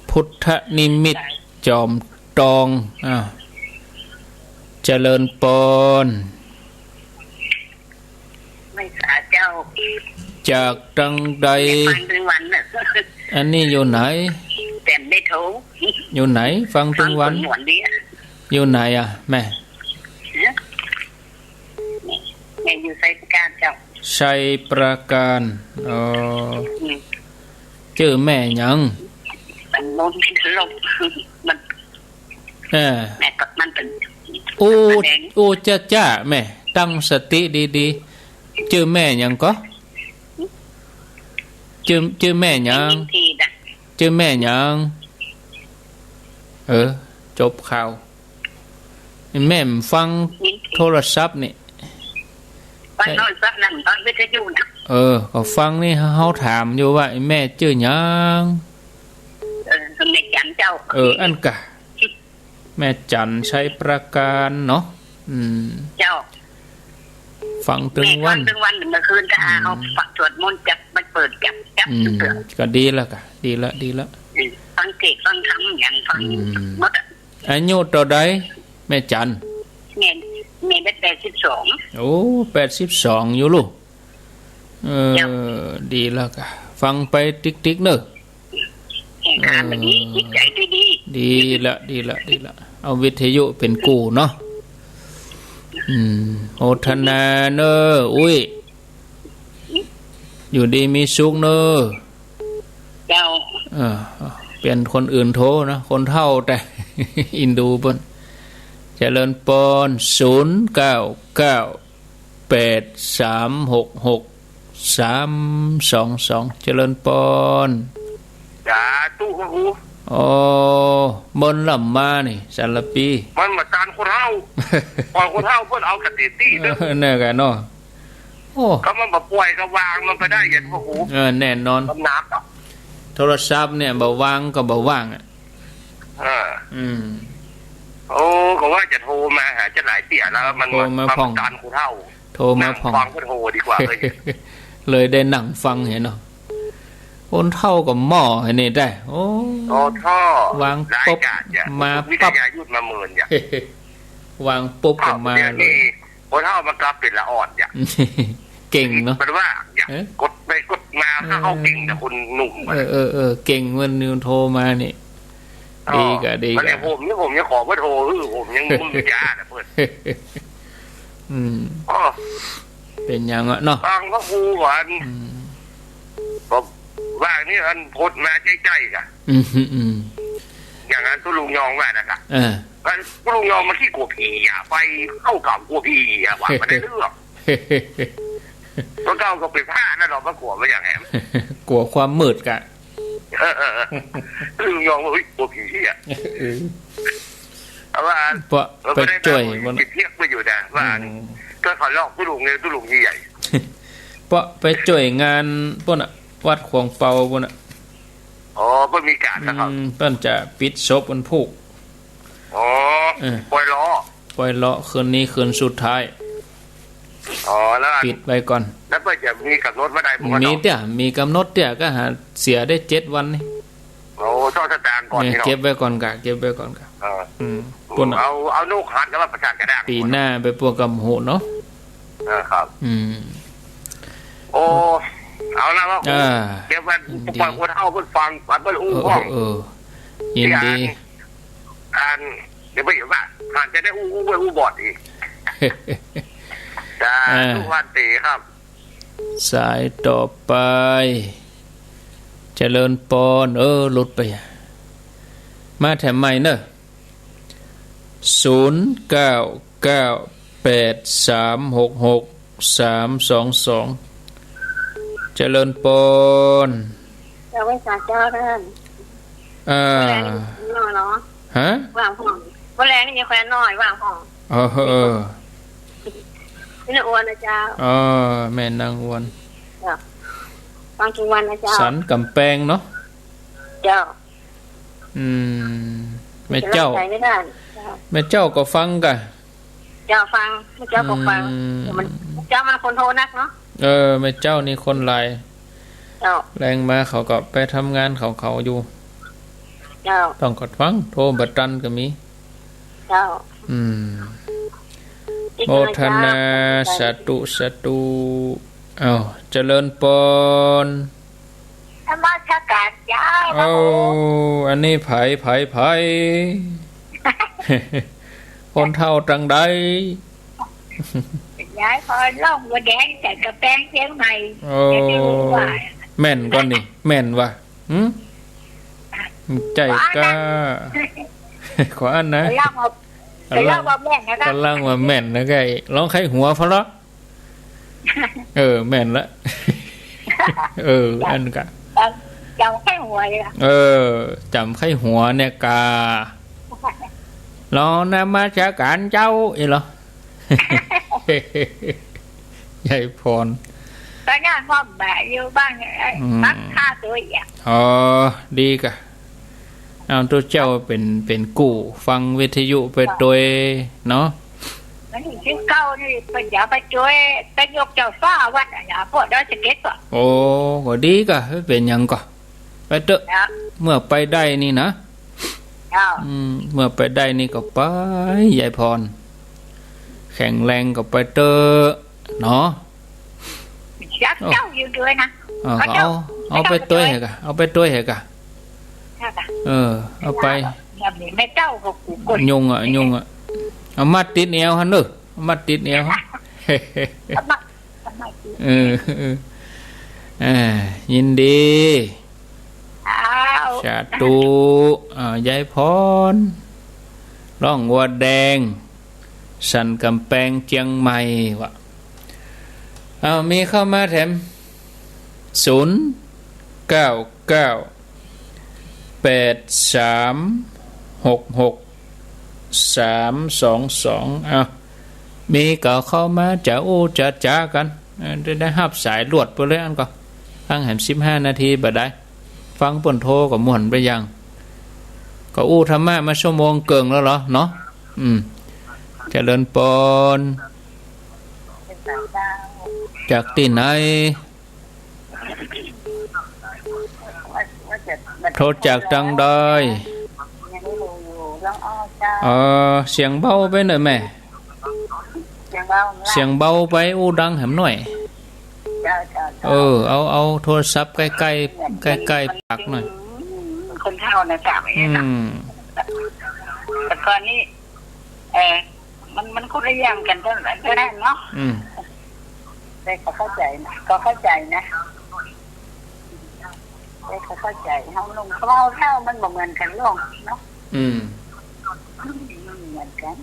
พุทธนิมิต จอมตอง อ้าว เจริญปอน ไม่สาเจ้า จากตังใด ฟังตึงวันน่ะ อันนี้อยู่ไหน แต่ไม่โทร อยู่ไหน ฟังตึงวัน ฟังตึงวันดีอะ อยู่ไหนอะแม่ ฮะ แม่อยู่ไชยปราการเจ้า ไชยปราการ อ๋อ อืม จื้อแม่หยัง มันโน้นมันลบ มัน เออ แม่ก็มันเป็น โอ้ มะเร็ง โอ้ จ้า จ้า แม่ ตั้งสติดีๆ จื้อแม่หยังก่อ จื้อ จื้อแม่หยัง มีทีนะ จื้อแม่หยัง เออ จบข่าว แม่บ่ฟัง มีที โทรศัพท์นี่ ฟังโทรศัพท์นั่น ฟังวิทยุนะ เออ ก็ฟังนี่ เฮาถามอยู่ว่าแม่จื้อหยัง เออ แม่จันเจ้า เออ อันกะ แม่จันไชยปราการเนาะ อืม เจ้า ฟังตึงวัน แม่ฟังตึงวัน เมื่อคืนก็ อืม เอาสวดมนต์จับ มันเปิดจับ จับ อืม ทุกเรื่อง ก็ดีแล้วกะ ดีละ ดีละ อืม ฟังเทศน์ฟังธรรมอย่างฟัง อืม หมดอะ อายุเต้าใดแม่จัน แม่ แม่ได้แปดสิบสอง โอ้ แปดสิบสองอยู่ลูก เออ เจ้า ดีแล้วกะ ฟังไปติ๊กๆ เน่อ แข่งขันแบบนี้ เออ จิตใจดีๆ ดีละ ดีละ ดีละ เอาวิทยุเป๋นกู้เนาะ อืม โมทนาเน่อ อุ้ย อยู่ดีมีสุขเน่อ เจ้า เออ เป๋นคนอื่นโทรนะ คนเฒ่าแต่ อินดูเปิ้น เจริญปอน ศูนย์เก้าเก้า แปดสามหกหกสามสองสอง เจริญปอน สาธุ พระครู อ๋อ เปิ้นลำมานี่ สารปี มันมาตานคนเฒ่า ก่อนคนเฒ่าเปิ้นเอากะเตตี้เด้อ เออ เนี่ยกะเนาะ โอ้ ก็มันบ่ป่วยก็วางมันไปได้ เย็น พระครู เออ แน่นอน มันหนักอะ โทรศัพท์เนี่ย บ่วางก็บ่ว่างอะ เออ อืม โอ้ ก็ว่าจะโทรมาหาเจ้าหลายเตี้ยแล้ว มัน โทรมา มา พ่อง มาตานคนเฒ่า โทรมาพ่อง นั่งฟังก็โทรดีกว่าเลย เลยได้นั่งฟังเห็นเนาะ คนเฒ่าก็หม้อไอ้นี่ได้ โอ้ โอ้ ท่อ วางปุ๊บ หลายอย่างจ้ะ มาปั๊บ วิทยายุทธมาเมินจ้ะ วางปุ๊บก็มา เดี๋ยวนี้ เลย คนเฒ่ามันกลับเป๋นละอ่อนจ้ะ เก่งเนาะ มันว่าจ้ะ เอ๊ะ กดไปกดมา เออ ถ้าเขาเก่งแต่คนหนุ่มอะ เออ เออ เออ เก่ง วันนี้โทรมานี่ เออ ดีกะ ดีกะ มันเนี่ยผมนี่ ผมยังขอเบอร์โทร เออ ผมยังมึนยาน่ะเปิ้น อืม อ๋อ เป๋นหยังอะเนาะ ฟังพระครูก่อน อืม ก็ว่านี่อันพดมาใจ้ๆ กะ อืม อืม อย่างนั้นตุ๊ลุงยองว่านะกะ เออ อันตุ๊ลุงยองมันขี้กั๋วผีอะ ไปเข้ากับกั๋วผีอะ ว่ามันได้เรื่อง ตัวเก่าก็เป๋นพระนั่นเนาะ มันกั๋วมันอย่างแหม กั๋วความมืดกะ เออ เออ เออ ตุ๊ลุงยองว่า เฮ้ย กั๋วผีอะ เออ เอาว่า เปาะ เออ ไปจ้วย มันติดเพียกไปอยู่นะ ว่า อืม ก็เขาลอกตุ๊ลุงเนี่ย ตุ๊ลุงใหญ่ เปาะไปจ้วยงานเปิ้นน่ะ วัดขวางเปาปู้นน่ะ อ๋อ เปิ้นมีก๋านนะครับ อืม เปิ้นจะปิดศพวันพูก อ๋อ เออ ปล่อยเลาะ ปล่อยเลาะ คืนนี้คืนสุดท้าย อ๋อ แล้วอัน ปิดไว้ก่อน แล้วเปิ้นจะมีก๋ำหนดเมื่อใดบ่ครับ มีเตื้อ มีก๋ำหนดเตื้อ ก็หาเสียได้เจ็ดวันนี่ โอ้ เซาะสตางค์ก่อน เนี่ย พี่น้อง เก็บไว้ก่อนก่ะ เก็บไว้ก่อนก่ะ เออ อืม ปู้นน่ะ เอา เอานกหัดกับว่าประสาทกระด้าง ปี๋หน้าไปปู้นก่ะบ่ฮู้เนาะ เออ ครับ อืม โอ้ เอาละว่า อ่า เดี๋ยวมัน ยินดี ปล่อยคนเฒ่าเปิ้นฟัง เปิ้นอู้ เออ พ้อง เออ เออ ยินดี อัน อัน เดี๋ยวไปอยู่ว่า อาจจะได้อู้ อู้ไปอู้บอดอีก จ้า อ่า ทุกวันตีครับ สายต่อไป เจริญปอน เออ หลุดไป มาแถมใหม่เนอะ ศูนย์เก้าเก้าแปดสามหกหกสามสองสอง เจริญปอน เจ้า ไหว้สาเจ้าต้าน อ่า บ่แลนี่น้อยเนาะ ฮะ ว่างห้อง บ่แลนี่ยังแควนน้อย ว่างห้อง เออ เออ นี่นางอวนนะเจ้า เออ แม่นางอวน เจ้า ฟังทุกวันนะเจ้า สันก๋ำแปงเนาะ เจ้า อืม แม่เจ้า จะรับสายไม่ได้ เจ้า แม่เจ้าก็ฟังก่ะ เจ้าฟัง แม่เจ้าก็ฟัง อืม มัน เจ้ามันคนโทรนักเนาะ เออ แม่เจ้านี่คนหลาย เจ้า แลงมาเขาก็ไปทำงานของเขาอยู่ เจ้า ต้องกดฟัง โทรบ่ตันก็มี เจ้า อืม โมทนา สาธุ สาธุ อ้าว เจริญปอน นมัสการเจ้า โอ้ อันนี้ไผ ไผ ไผ คนเฒ่าตังใด ยายพร ล่องบัวแดง สันก๋ำแปง เจียงใหม่ โอ้ จะได้รู้ว่า แม่นก่อนี่ แม่นวะ หึ ใจ้ก้า ขออั้นนะ ขออั้นนะ ก็ล่องว่า ก็ล่องว่าแม่นนะ ก็ล่องว่าแม่นนะ ไก่ ลองใค่หัวพอละ เออ แม่นละ เออ อันกะ จ๋ำ จ๋ำใค่หัวเลยล่ะ เออ จ๋ำใค่หัวเนี่ยกา ลองนมัสการเจ้า อีหลอ ยายพร ก็นั่งห้องบ่าอยู่บ้านเนี่ย อืม ปักผ้าตัวอย่าง อ๋อ ดีกะ เอา ตุ๊เจ้าเป๋น เป๋นกู้ฟังวิทยุไปตวยเนาะ วันตี้สิบเก้านี่เปิ้นจะไปตวย ไปยกเจ้าฟ้าวัดอะนะ พวกดอยสะเก็ดอะ โอ้ ก็ดีกะ บ่เป๋นหยังก่อ ไปเต๊อะ ครับ เมื่อไปได้นี่นะ ครับ อืม เมื่อไปได้นี่ก็ไป ยายพร แข็งแรงก็ไปเต๊อะ เนาะ จักเจ้าอยู่ตวยนะ เอา เขาเจ้า เอา เอาไปตวยหื้อกะ เอาไปตวยหื้อกะ เจ้ากะ เออ เอาไป แบบนี้แม่เจ้าก็กูกด ยุงอะ ยุงอะ เอามัดติดแอวหั้นเน่อ เอามัดติดแอว เอามัด เอามัดติด เออ เออ อ่า ยินดี อ้าว สาธุ อ่า ยายพร ล่องวัวแดง สันก๋ำแปง เจียงใหม่วะ เอา มีเข้ามาแถม ศูนย์เก้าเก้าแปดสามหกหกสามสองสอง เอา มีก็เข้ามาจะอู้จะจ๋ากั๋น เออ ได้ ได้ฮับสายลวดไปเลย อันก็ ฟังแหมสิบห้านาทีบ่ได้ ฟังเปิ้นโทรก็ม่วนไปอย่าง ก็อู้ธรรมะมาชั่วโมงเกิ่งแล้วเหรอเนาะ อืม เจริญปอน จากตี้ไหน โทรจากตังใด เออ เสียงเบาไปหน่อยแม่ เสียงเบา เสียงเบาไป อู้ดังแหมหน่อย เจ้า เจ้า เจ้า เออ เอา เอาโทรศัพท์ใก้ๆ ใก้ๆ ปากหน่อย คนเฒ่านะจ๊ะ อืม แต่ก่อนนี้ เออ มัน มันคนละอย่างกั๋นเต้านั้นเนาะ อืม แต่ก็เข้าใจ๋นะ ก็เข้าใจ๋นะ แต่ก็เข้าใจ๋ เฮาหนุ่มกับเฮาเฒ่ามันบ่เหมือนกั๋นหรอกเนาะ อืม มันบ่เหมือนกั๋น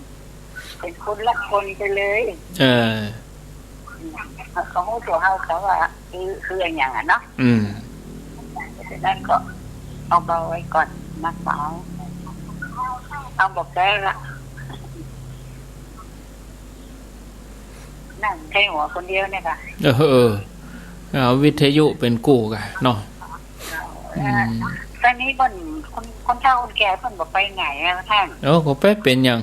เป๋นคนละคนไปเลย เออ เขาฮู้ตั๋วเฮา เขาว่าคือ คืออะหยังอะเนาะ อืม ฉะนั้นก็เอาเบาไว้ก่อน มักเบา เอาบ่แก้ละ นั่งใค่หัวคนเดียวเนี่ยค่ะ เออ เออ เอาวิทยุเป๋นกู้ก่ะเนาะ อืม ต๋อนนี้เปิ้น คน คนเฒ่าคนแก่เปิ้นบ่ไปไหนอะต้าน เออ ก็ไปเป๋นหยัง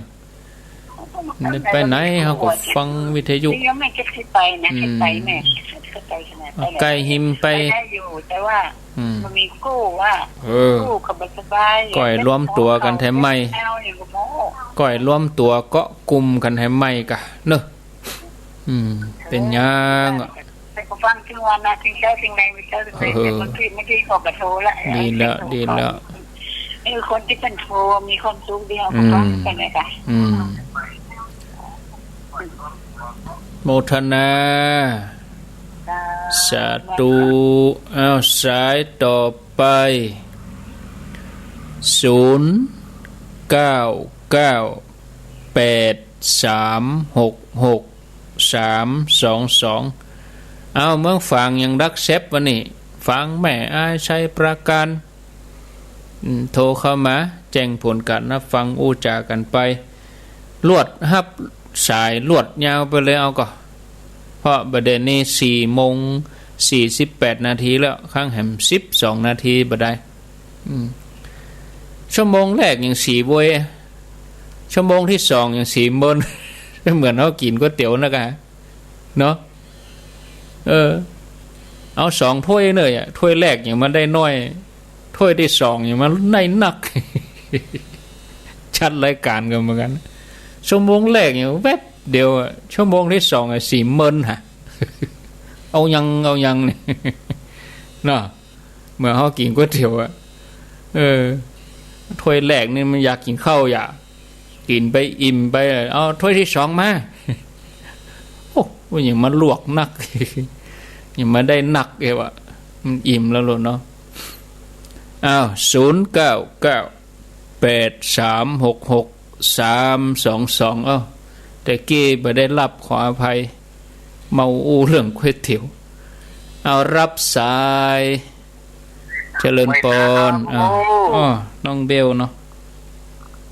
ไปไหน เฮาก็ฟังวิทยุ ยังไม่คิดสิไปนะ อืม คิดไปแม่ คิดไปขนาดนั้น ใก้หิมไป ไปได้อยู่ แต่ว่า อืม มันมีกู้อะ เออ กู้ก็บ่สบาย ก้อยรวมตั๋วกั๋นแถมใหม่ เอาอย่างก็โม้ ก้อยรวมตั๋วเกาะกุมกั๋นแถมใหม่ก่ะเนาะ อืม เป๋นหยังอะ แต่ก็ฟังตึงวันนะ ตึงเจ๊าตึงแลง ตึงเจ๊าตึงแลง เออ แต่บางที บางทีก็บ่โทรละ ดีแล้ว ดีแล้ว เออ คนตี้เปิ้นโทรมีความสุขดี เฮาก็ฟังกั๋นนะจ๊ะ อืม โมทนา สาธุ อ้าว สายต่อไป ศูนย์ เก้า เก้า แปด สาม หก หก สาม สอง สอง อ้าว เมืองฝางยังดักแซ็บวะนี่ ฝางแม่อาย ชัยปราการ อืม โทรเข้ามา แจ้งผลก๋านฮับฟังอู้จ๋ากั๋นไป ลวดฮับสายลวดยาวไปเลยเอาก่อ เพราะบ่าเดี่ยวนี้สี่โมงสี่สิบแปดนาทีแล้ว คังแหมสิบสองนาทีบ่ได้ อืม ชั่วโมงแรกยังสีโวย ชั่วโมงตี้สองยังสีเมิน เหมือนเฮากิ๋นก๋วยเตี๋ยวนะกะ เนาะ เออ เอาสองถ้วยเลยอะ ถ้วยแรกยังมาได้น้อย ถ้วยตี้สองยังมาได้นัก จัดรายก๋านกั๋นเหมือนกั๋น ชั่วโมงแรกยังแวบเดียวอะ ชั่วโมงตี้สองอะ สีเมินหะ เอายัง เอายังนี่ เนาะ เหมือนเฮากิ๋นก๋วยเตี๋ยวอะ เออ ถ้วยแรกนี่มันอยากกิ๋นข้าวอยาก กิ๋นไปอิ่มไป เอาถ้วยตี้สองมา โอ้ ว่ายังมาลวกนัก ยังมาได้นักเอวะ มันอิ่มแล้วโลดเนาะ อ้าว ศูนย์ เก้า เก้า แปด สาม หก หก สาม สอง สอง เอ้า แต่กี้บ่ได้ฮับ ขออภัย เมาอู้เรื่องก๋วยเตี๋ยว เอาฮับสาย เจริญปอน ครับ อ้าว โอ้ อ้อ น้องเบลเนาะ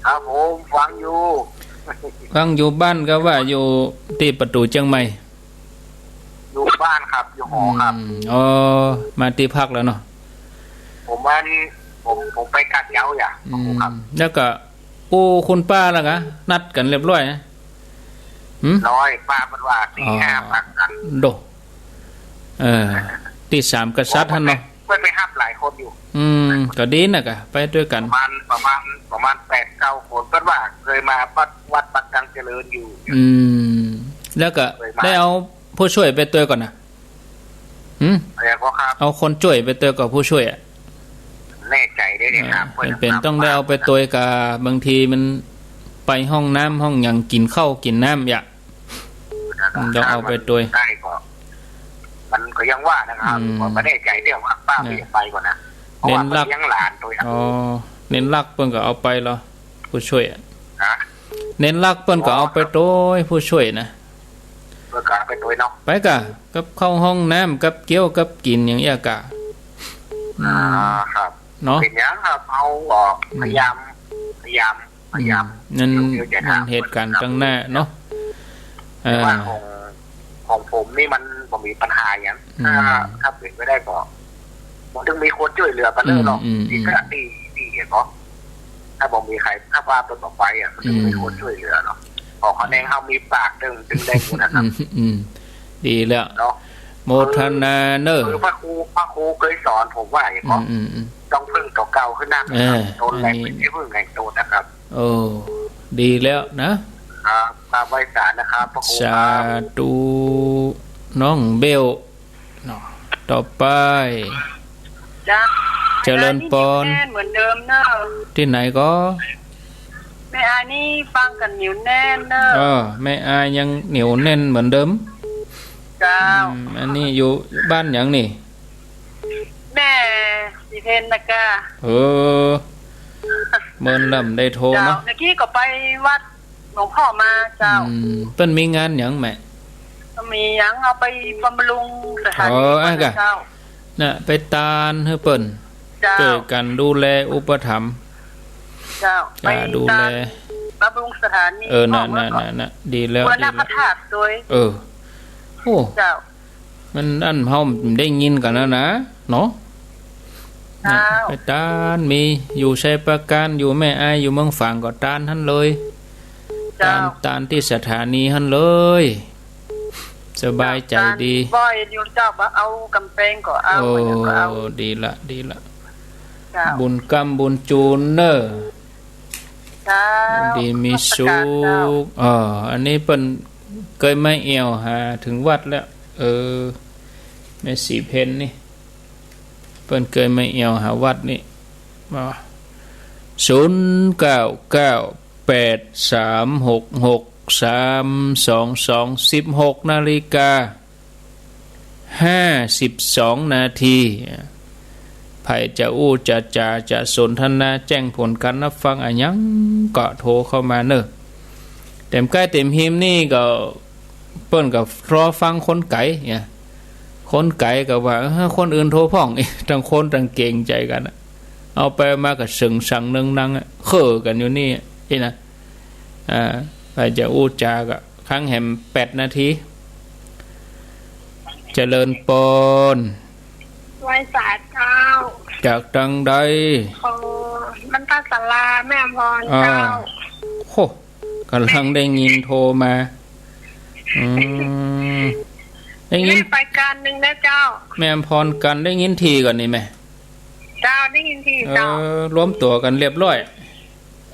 ครับผม ฟังอยู่ ฟังอยู่บ้านก็ว่าอยู่ตี้ประตู๋เจียงใหม่ อยู่บ้านครับ อยู่หอครับ อืม อ๋อ มาตี้พักแล้วเนาะ ผมวัน ผม ผมไปกัดเหย้าอย่า อืม ครับ แล้วก็ อู้คุณป้าแล้วกะ นัดกั๋นเรียบร้อยนะ หืม ร้อย ป้าเปิ้นว่าตี้ อ๋อ ห้าปากกั๋น โด เออ ตี้สามกษัตริย์หั้นเนาะ เปิ้นไปฮับหลายคนอยู่ อืม ก็ดีนะกะ ไปตวยกั๋น ประมาณ ประมาณ ประมาณแปดเก้าคน เปิ้นว่าเกยมาวัด วัดปากกังเจริญอยู่ อืม แล้วก็ เกยมา ได้เอาผู้ช่วยไปตวยก่อนนะ หืม อะไรก็ครับ เอาคนจ้วยไปตวยก่อผู้ช่วยอะ แน่ใจ๋เด้อเนี่ยครับ เออ เป๋น เปิ้นต้องได้เอาไปตวยก่อ บางทีมันไปห้องน้ำห้องหยัง กิ๋นข้าวกิ๋นน้ำอย่า นะครับ ต้องเอาไปตวย ได้ก็ มันก็ยังว่านะครับ อืม ก็บ่แน่ใจ๋ แต่ว่าป้า เนี่ย ไปก่อนนะ เพราะว่า เน้นหลัก เปิ้นเลี้ยงหลานตวยนะ อ๋อ เน้นหลักเปิ้นก็เอาไปเหรอ ผู้ช่วยอะ ฮะ เน้นหลักเปิ้นก็เอาไปตวยผู้ช่วยนะ เปิ้นก็เอาไปตวยเนาะ ไปก่อ กับเข้าห้องน้ำ กับเกี้ยว กับกิ๋นอย่างเอี้ยก่อ อืม อ่า ครับ เนาะ เป๋นหยังครับ เฮาก็ อืม พยายาม พยายาม พยายาม อืม นั่น เดี๋ยว เดี๋ยวจะ มัน ถาม เหตุก๋ารณ์ตังหน้าเนาะ แต่ว่า เออ ของ ของผมนี่มันบ่มีปัญหาหยัง อืม ถ้า ถ้าเป๋นไปได้ก็ มันต้องมีคนจ้วยเหลือกั๋นเนาะ อืม อืม ตี้ อืม ตี้ ตี้เห็นบ่ ถ้าบ่มีใผ ถ้าว่าเปิ้นบ่ไปอะ มันต้องมี อืม คนจ้วยเหลือเนาะ ขอคะแนนเฮามีปากเด้ง ตึงแดงหมดนะครับ อืม อืม ดีแล้ว เนาะ โมทนาเน้อ คือพระครู พระครูเกยสอนผมว่าอย่างเนาะ อืม อืม อืม ต้องเพิ่งตั๋วเก่าขึ้นนักนะครับ เออ ตนแหละ อันนี้ เป๋นตี้เพิ่งแห่งตนนะครับ โอ้ ดีแล้วนะ ครับ ครับ ไหว้สานะครับ พระครูครับ สาธุ น้องเบล เนาะ ต่อไป จ้า เจริญปอน แม่อายนี่เหนียวแน่นเหมือนเดิมเนอะ ตี้ไหนก่อ แม่อายนี่ฟังกั๋นเหนียวแน่นเนอะ เออ แม่อายยังเหนียวแน่นเหมือนเดิม เจ้า อืม อันนี้อยู่บ้านหยังนี่ แม่ศรีเพญน่ะก่า เออ เมินลำได้โทร เจ้า เนาะ เมื่อกี้ก็ไปวัด หลวงพ่อมาเจ้า อืม เปิ้นมีงานหยังแม่ มีหยังเอาไปบำรุงสถานี อ๋อ อ่ะ ก่อนนะเจ้า น่ะ ไปตานหื้อเปิ้น เจ้า จ้วยกั๋นดูแลอุปถัมภ์ เจ้า จ้า ไป ดูแล ตานบำรุงสถานี เออ น่ะ พ่อ น่ะ เมื่อก่อน น่ะ น่ะ ดีแล้ว บูรณะ ดีแล้ว พระธาตุตวย เออ โอ้ เจ้า มันอั้นเฮาได้ยินกั๋นนะนะ เนาะ เจ้า ไปตาน มีอยู่ชัยปราการ อยู่แม่อาย อยู่เมืองฝางก็ตานหั้นเลย เจ้า ตาน ตานตี้สถานีหั้นเลย สบายใจ๋ดี เจ้า ตานบ่อยอยู่เจ้า บ่เอาก๋ำแปงก็เอา โอ้ บ่เอา ดีละ ดีละ เจ้า บุญกำบุญจูนเน่อ เจ้า ดีมีสุข นมัสก๋านเจ้า เออ อันนี้เปิ้นเกยมาแอ่วหาเถิงวัดแล้ว เออ แม่ศรีเพ็ญนี่ เปิ้นเกยมาแอ่วหาวัดนี่ มา ศูนย์เก้าเก้าแปดสามหกหกสามสองสอง สิบหกนาฬิกาห้าสิบสองนาที ใผจะอู้จะจ๋าจะสนทนาแจ้งผลก๋านฮับฟังอะหยังก็โทรเข้ามาเน่อ เต็มใก้เต็มฮิมนี่ก็ เปิ้นก็รอฟังคนไก๋เนี่ย คนไก๋ก็ว่า เออ คนอื่นโทรพ่อง ตังคนตังเกรงใจ๋กั๋นอะ เอาไปมาก็เสิงสังเนิงนังอะ เค่อกั๋นอยู่นี่อะ นี่นะ อ่า ใผจะอู้จาก็ กั๋งแหมแปดนาที เจริญปอน ไหว้สาเจ้า จากตังใด โอ้ บ้านต้าสารา แม่อำพร อ่า เจ้า โห ก่ำลังได้ยินโทรมา อืม ได้ยิน แม่ไปก๋านนึ่งนะเจ้า แม่อำพรก๋าน ได้ยินทีก่อนี่แม่ เจ้า ได้ยินทีเจ้า เออ รวมตั๋วกั๋นเรียบร้อย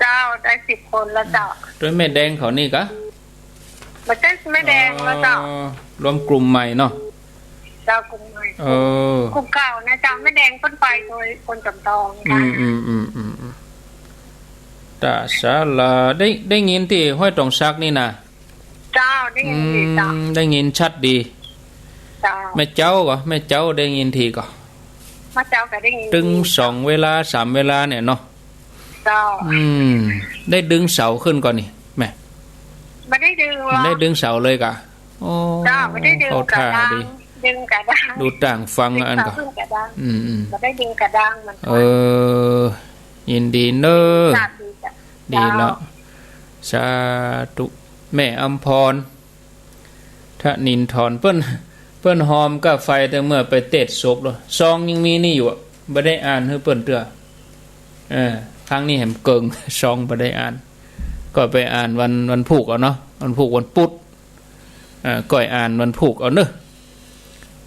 เจ้า ได้สิบคนแล้วเจ้า ตวยแม่แดงเขานี่กา บ่ใจ้แม่แดงแล้วเจ้า อ๋อ รวมกลุ่มใหม่เนาะ เจ้า กลุ่มใหม่ เออ กลุ่มเก่านะเจ้า แม่แดงเปิ้นไปโดยคนสำตอง อืม อืม อืม อืม อืม ต้าสารา ได้ ได้ยินตี้ห้วยตองสักนี่นะ เจ้า ได้ยินดีเจ้า อืม ได้ยินชัดดี เจ้า แม่เจ้าก่อ แม่เจ้าได้ยินทีก่อ แม่เจ้าก็ได้ยิน ตึงสองเวลาสามเวลาเนี่ยเนาะ เจ้า อืม ได้ดึงเสาขึ้นก่อนี่ แม่ บ่ได้ดึงหรอก บ่ได้ดึงเสาเลยกา โอ้ เจ้า บ่ได้ดึง เข้าท่าดี กระดาง ดึงกระดาง ดูต่างฟังอันก่อ ดึงเสาขึ้นกระดาง อืม อืม บ่ได้ดึงกระดางมัน เออ ยินดีเน่อ สาธุเจ้า ดีละ เจ้า สาธุ แม่อำพร ธนินทร เปิ้น เปิ้นหอมก้าไฟแต่เมื่อไปเตศศพแล้ว ซองยังมีนี่อยู่อะ บ่ได้อ่านหื้อเปิ้นเตื้อ เออ ครั้งนี้แหมเกิ่ง ซองบ่ได้อ่าน ก็ไปอ่านวัน วันพูกเอาเนาะ วันพูกวันปุ๊ด อ่า ก้อยอ่านวันพูกเอาเน่อ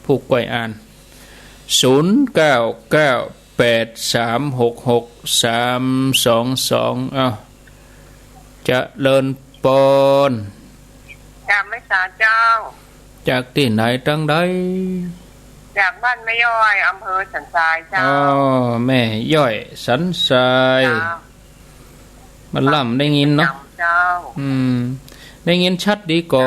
พูกก้อยอ่าน ศูนย์เก้าเก้าแปดสามหกหกสามสองสอง เอ้า เจริญปอน กราบไหว้สาเจ้า จากตี้ไหนตังใด จากบ้านแม่ย้อย อำเภอสันทรายเจ้า อ๋อ แม่ย้อยสันทราย เจ้า มันล่ำได้ยินเนาะ เจ้า อืม ได้ยินชัดดีก่อ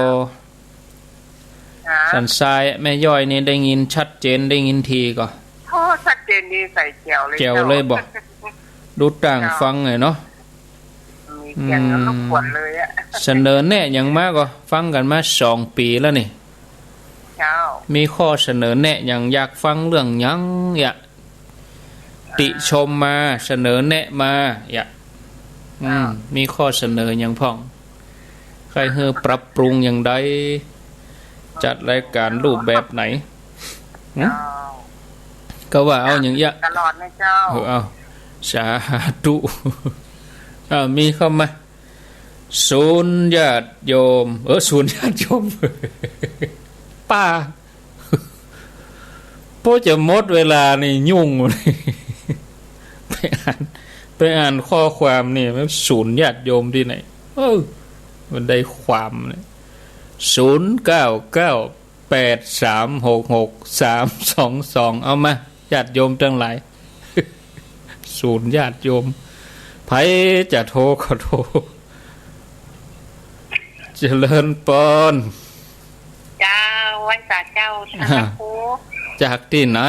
ฮะ สันทราย แม่ย้อยนี่ได้ยินชัดเจน ได้ยินทีก่อ โอ้ ชัดเจนดี ใส่แจ๋วเลย แจ๋วเลยบ่ เจ้า ดูต่างฟังเลยเนาะ มีเสียง อืม รบกวนเลยอะ เสนอแนะหยังมาก่อ ฟังกั๋นมาสองปี๋แล้วนี่ เจ้า มีข้อเสนอแนะหยัง อยากฟังเรื่องหยัง อยาก ติชมมา เสนอแนะมา อยาก อืม อ่า มีข้อเสนอหยังพ่อง ใค่หื้อปรับปรุงอย่างใด จัดรายการรูปแบบไหน หึ เจ้า ก็ว่าเอาอย่างเงี้ย ตลอดนะเจ้า เออ เอา สาธุ เอา มีเข้ามา ศูนย์ญาติโยม เออ ศูนย์ญาติโยม ป้า พอจะหมดเวลานี่ยุ่งเลย ไปอ่าน ไปอ่านข้อความนี่ มันศูนย์ญาติโยมตี้ไหน เออ มันได้ความเนี่ย ศูนย์เก้าเก้าแปดสามหกหกสามสองสอง เอามา ญาติโยมตังหลาย ศูนย์ญาติโยม ใผจะโทรก็โทร เจริญปอน เจ้า ไหว้สาเจ้า ท่านพระครู จากตี้ไหน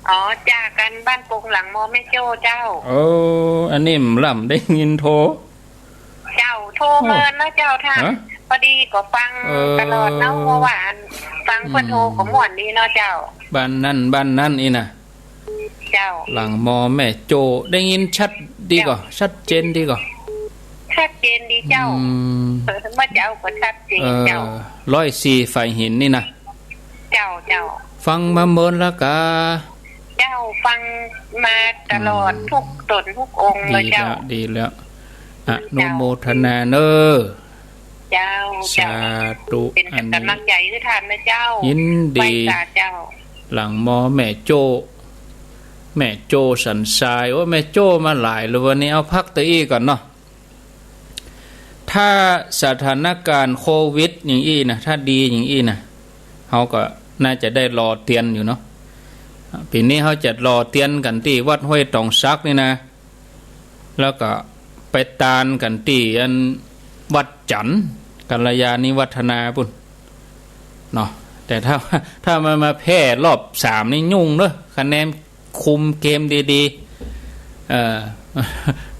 อ๋อ จากกั๋นบ้านปงหลังมอแม่โจ้เจ้า โอ้ อันนี้มันล่ำได้ยินโทร เจ้า โทรเมินเนาะเจ้า ถ้า ฮะ พอดีก็ฟัง เออ ตลอดเนาะ เพราะว่าอันฟังเปิ้นโทรก็ม่วนดีเนาะเจ้า บ้านนั่น บ้านนั่นนี่นะ เจ้า หลังมอแม่โจ้ ได้ยินชัดดีก่อ เจ้า ชัดเจนดีก่อ ชัดเจนดีเจ้า อืม เออ ว่าเจ้าก็ชัดเจนเจ้า เออ ร้อยสี่ฝ่ายหินนี่นะ เจ้า เจ้า ฟังมาเมินแล้วกา เจ้า ฟังมาตลอด อืม ทุกต๋นทุกองค์เลยเจ้า ดีแล้ว ดีแล้ว อนุโมทนาเน่อ เจ้า เจ้า สาธุ เป๋น อันนี้ ก๋ำลังใจ๋หื้อต้านนะเจ้า ยินดี ไหว้สาเจ้า หลังหม้อแม่โจ้ แม่โจ้สันทราย โอ้ แม่โจ้มาหลายแล้ววันนี้ เอาพักตะอี้ก่อนเนาะ ถ้าสถานการณ์โควิดอย่างอี้นะ ถ้าดีอย่างอี้นะ เฮาก็น่าจะได้หล่อเตียนอยู่เนาะ ปี๋นี้เฮาจะหล่อเตียนกั๋นตี้วัดห้วยต๋องสักนี่นะ แล้วก็ไปตานกั๋นตี้อันวัดจันทน์ กัลยาณิวัฒนาปุ้นเนาะ แต่ถ้า ถ้ามันมาแพร่รอบสามนี่ยุ่งเนาะ คะแนนคุมเกมดีๆ เออ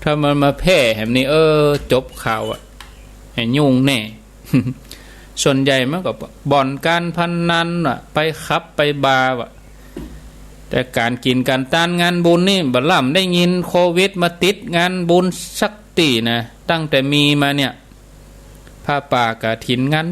ถ้ามันมาแพร่แหมนี่ เออ จบข่าวอะ ยุ่งแน่ ส่วนใหญ่มันก็บ่อนการพนันว่ะ ไปคลับไปบาร์ว่ะ แต่ก๋านกิ๋นก๋านตานงานบุญนี่บ่ล่ำได้ยินโควิดมาติดงานบุญสักตี้นะ ตั้งแต่มีมาเนี่ย ผ้าป่ากฐิน งาน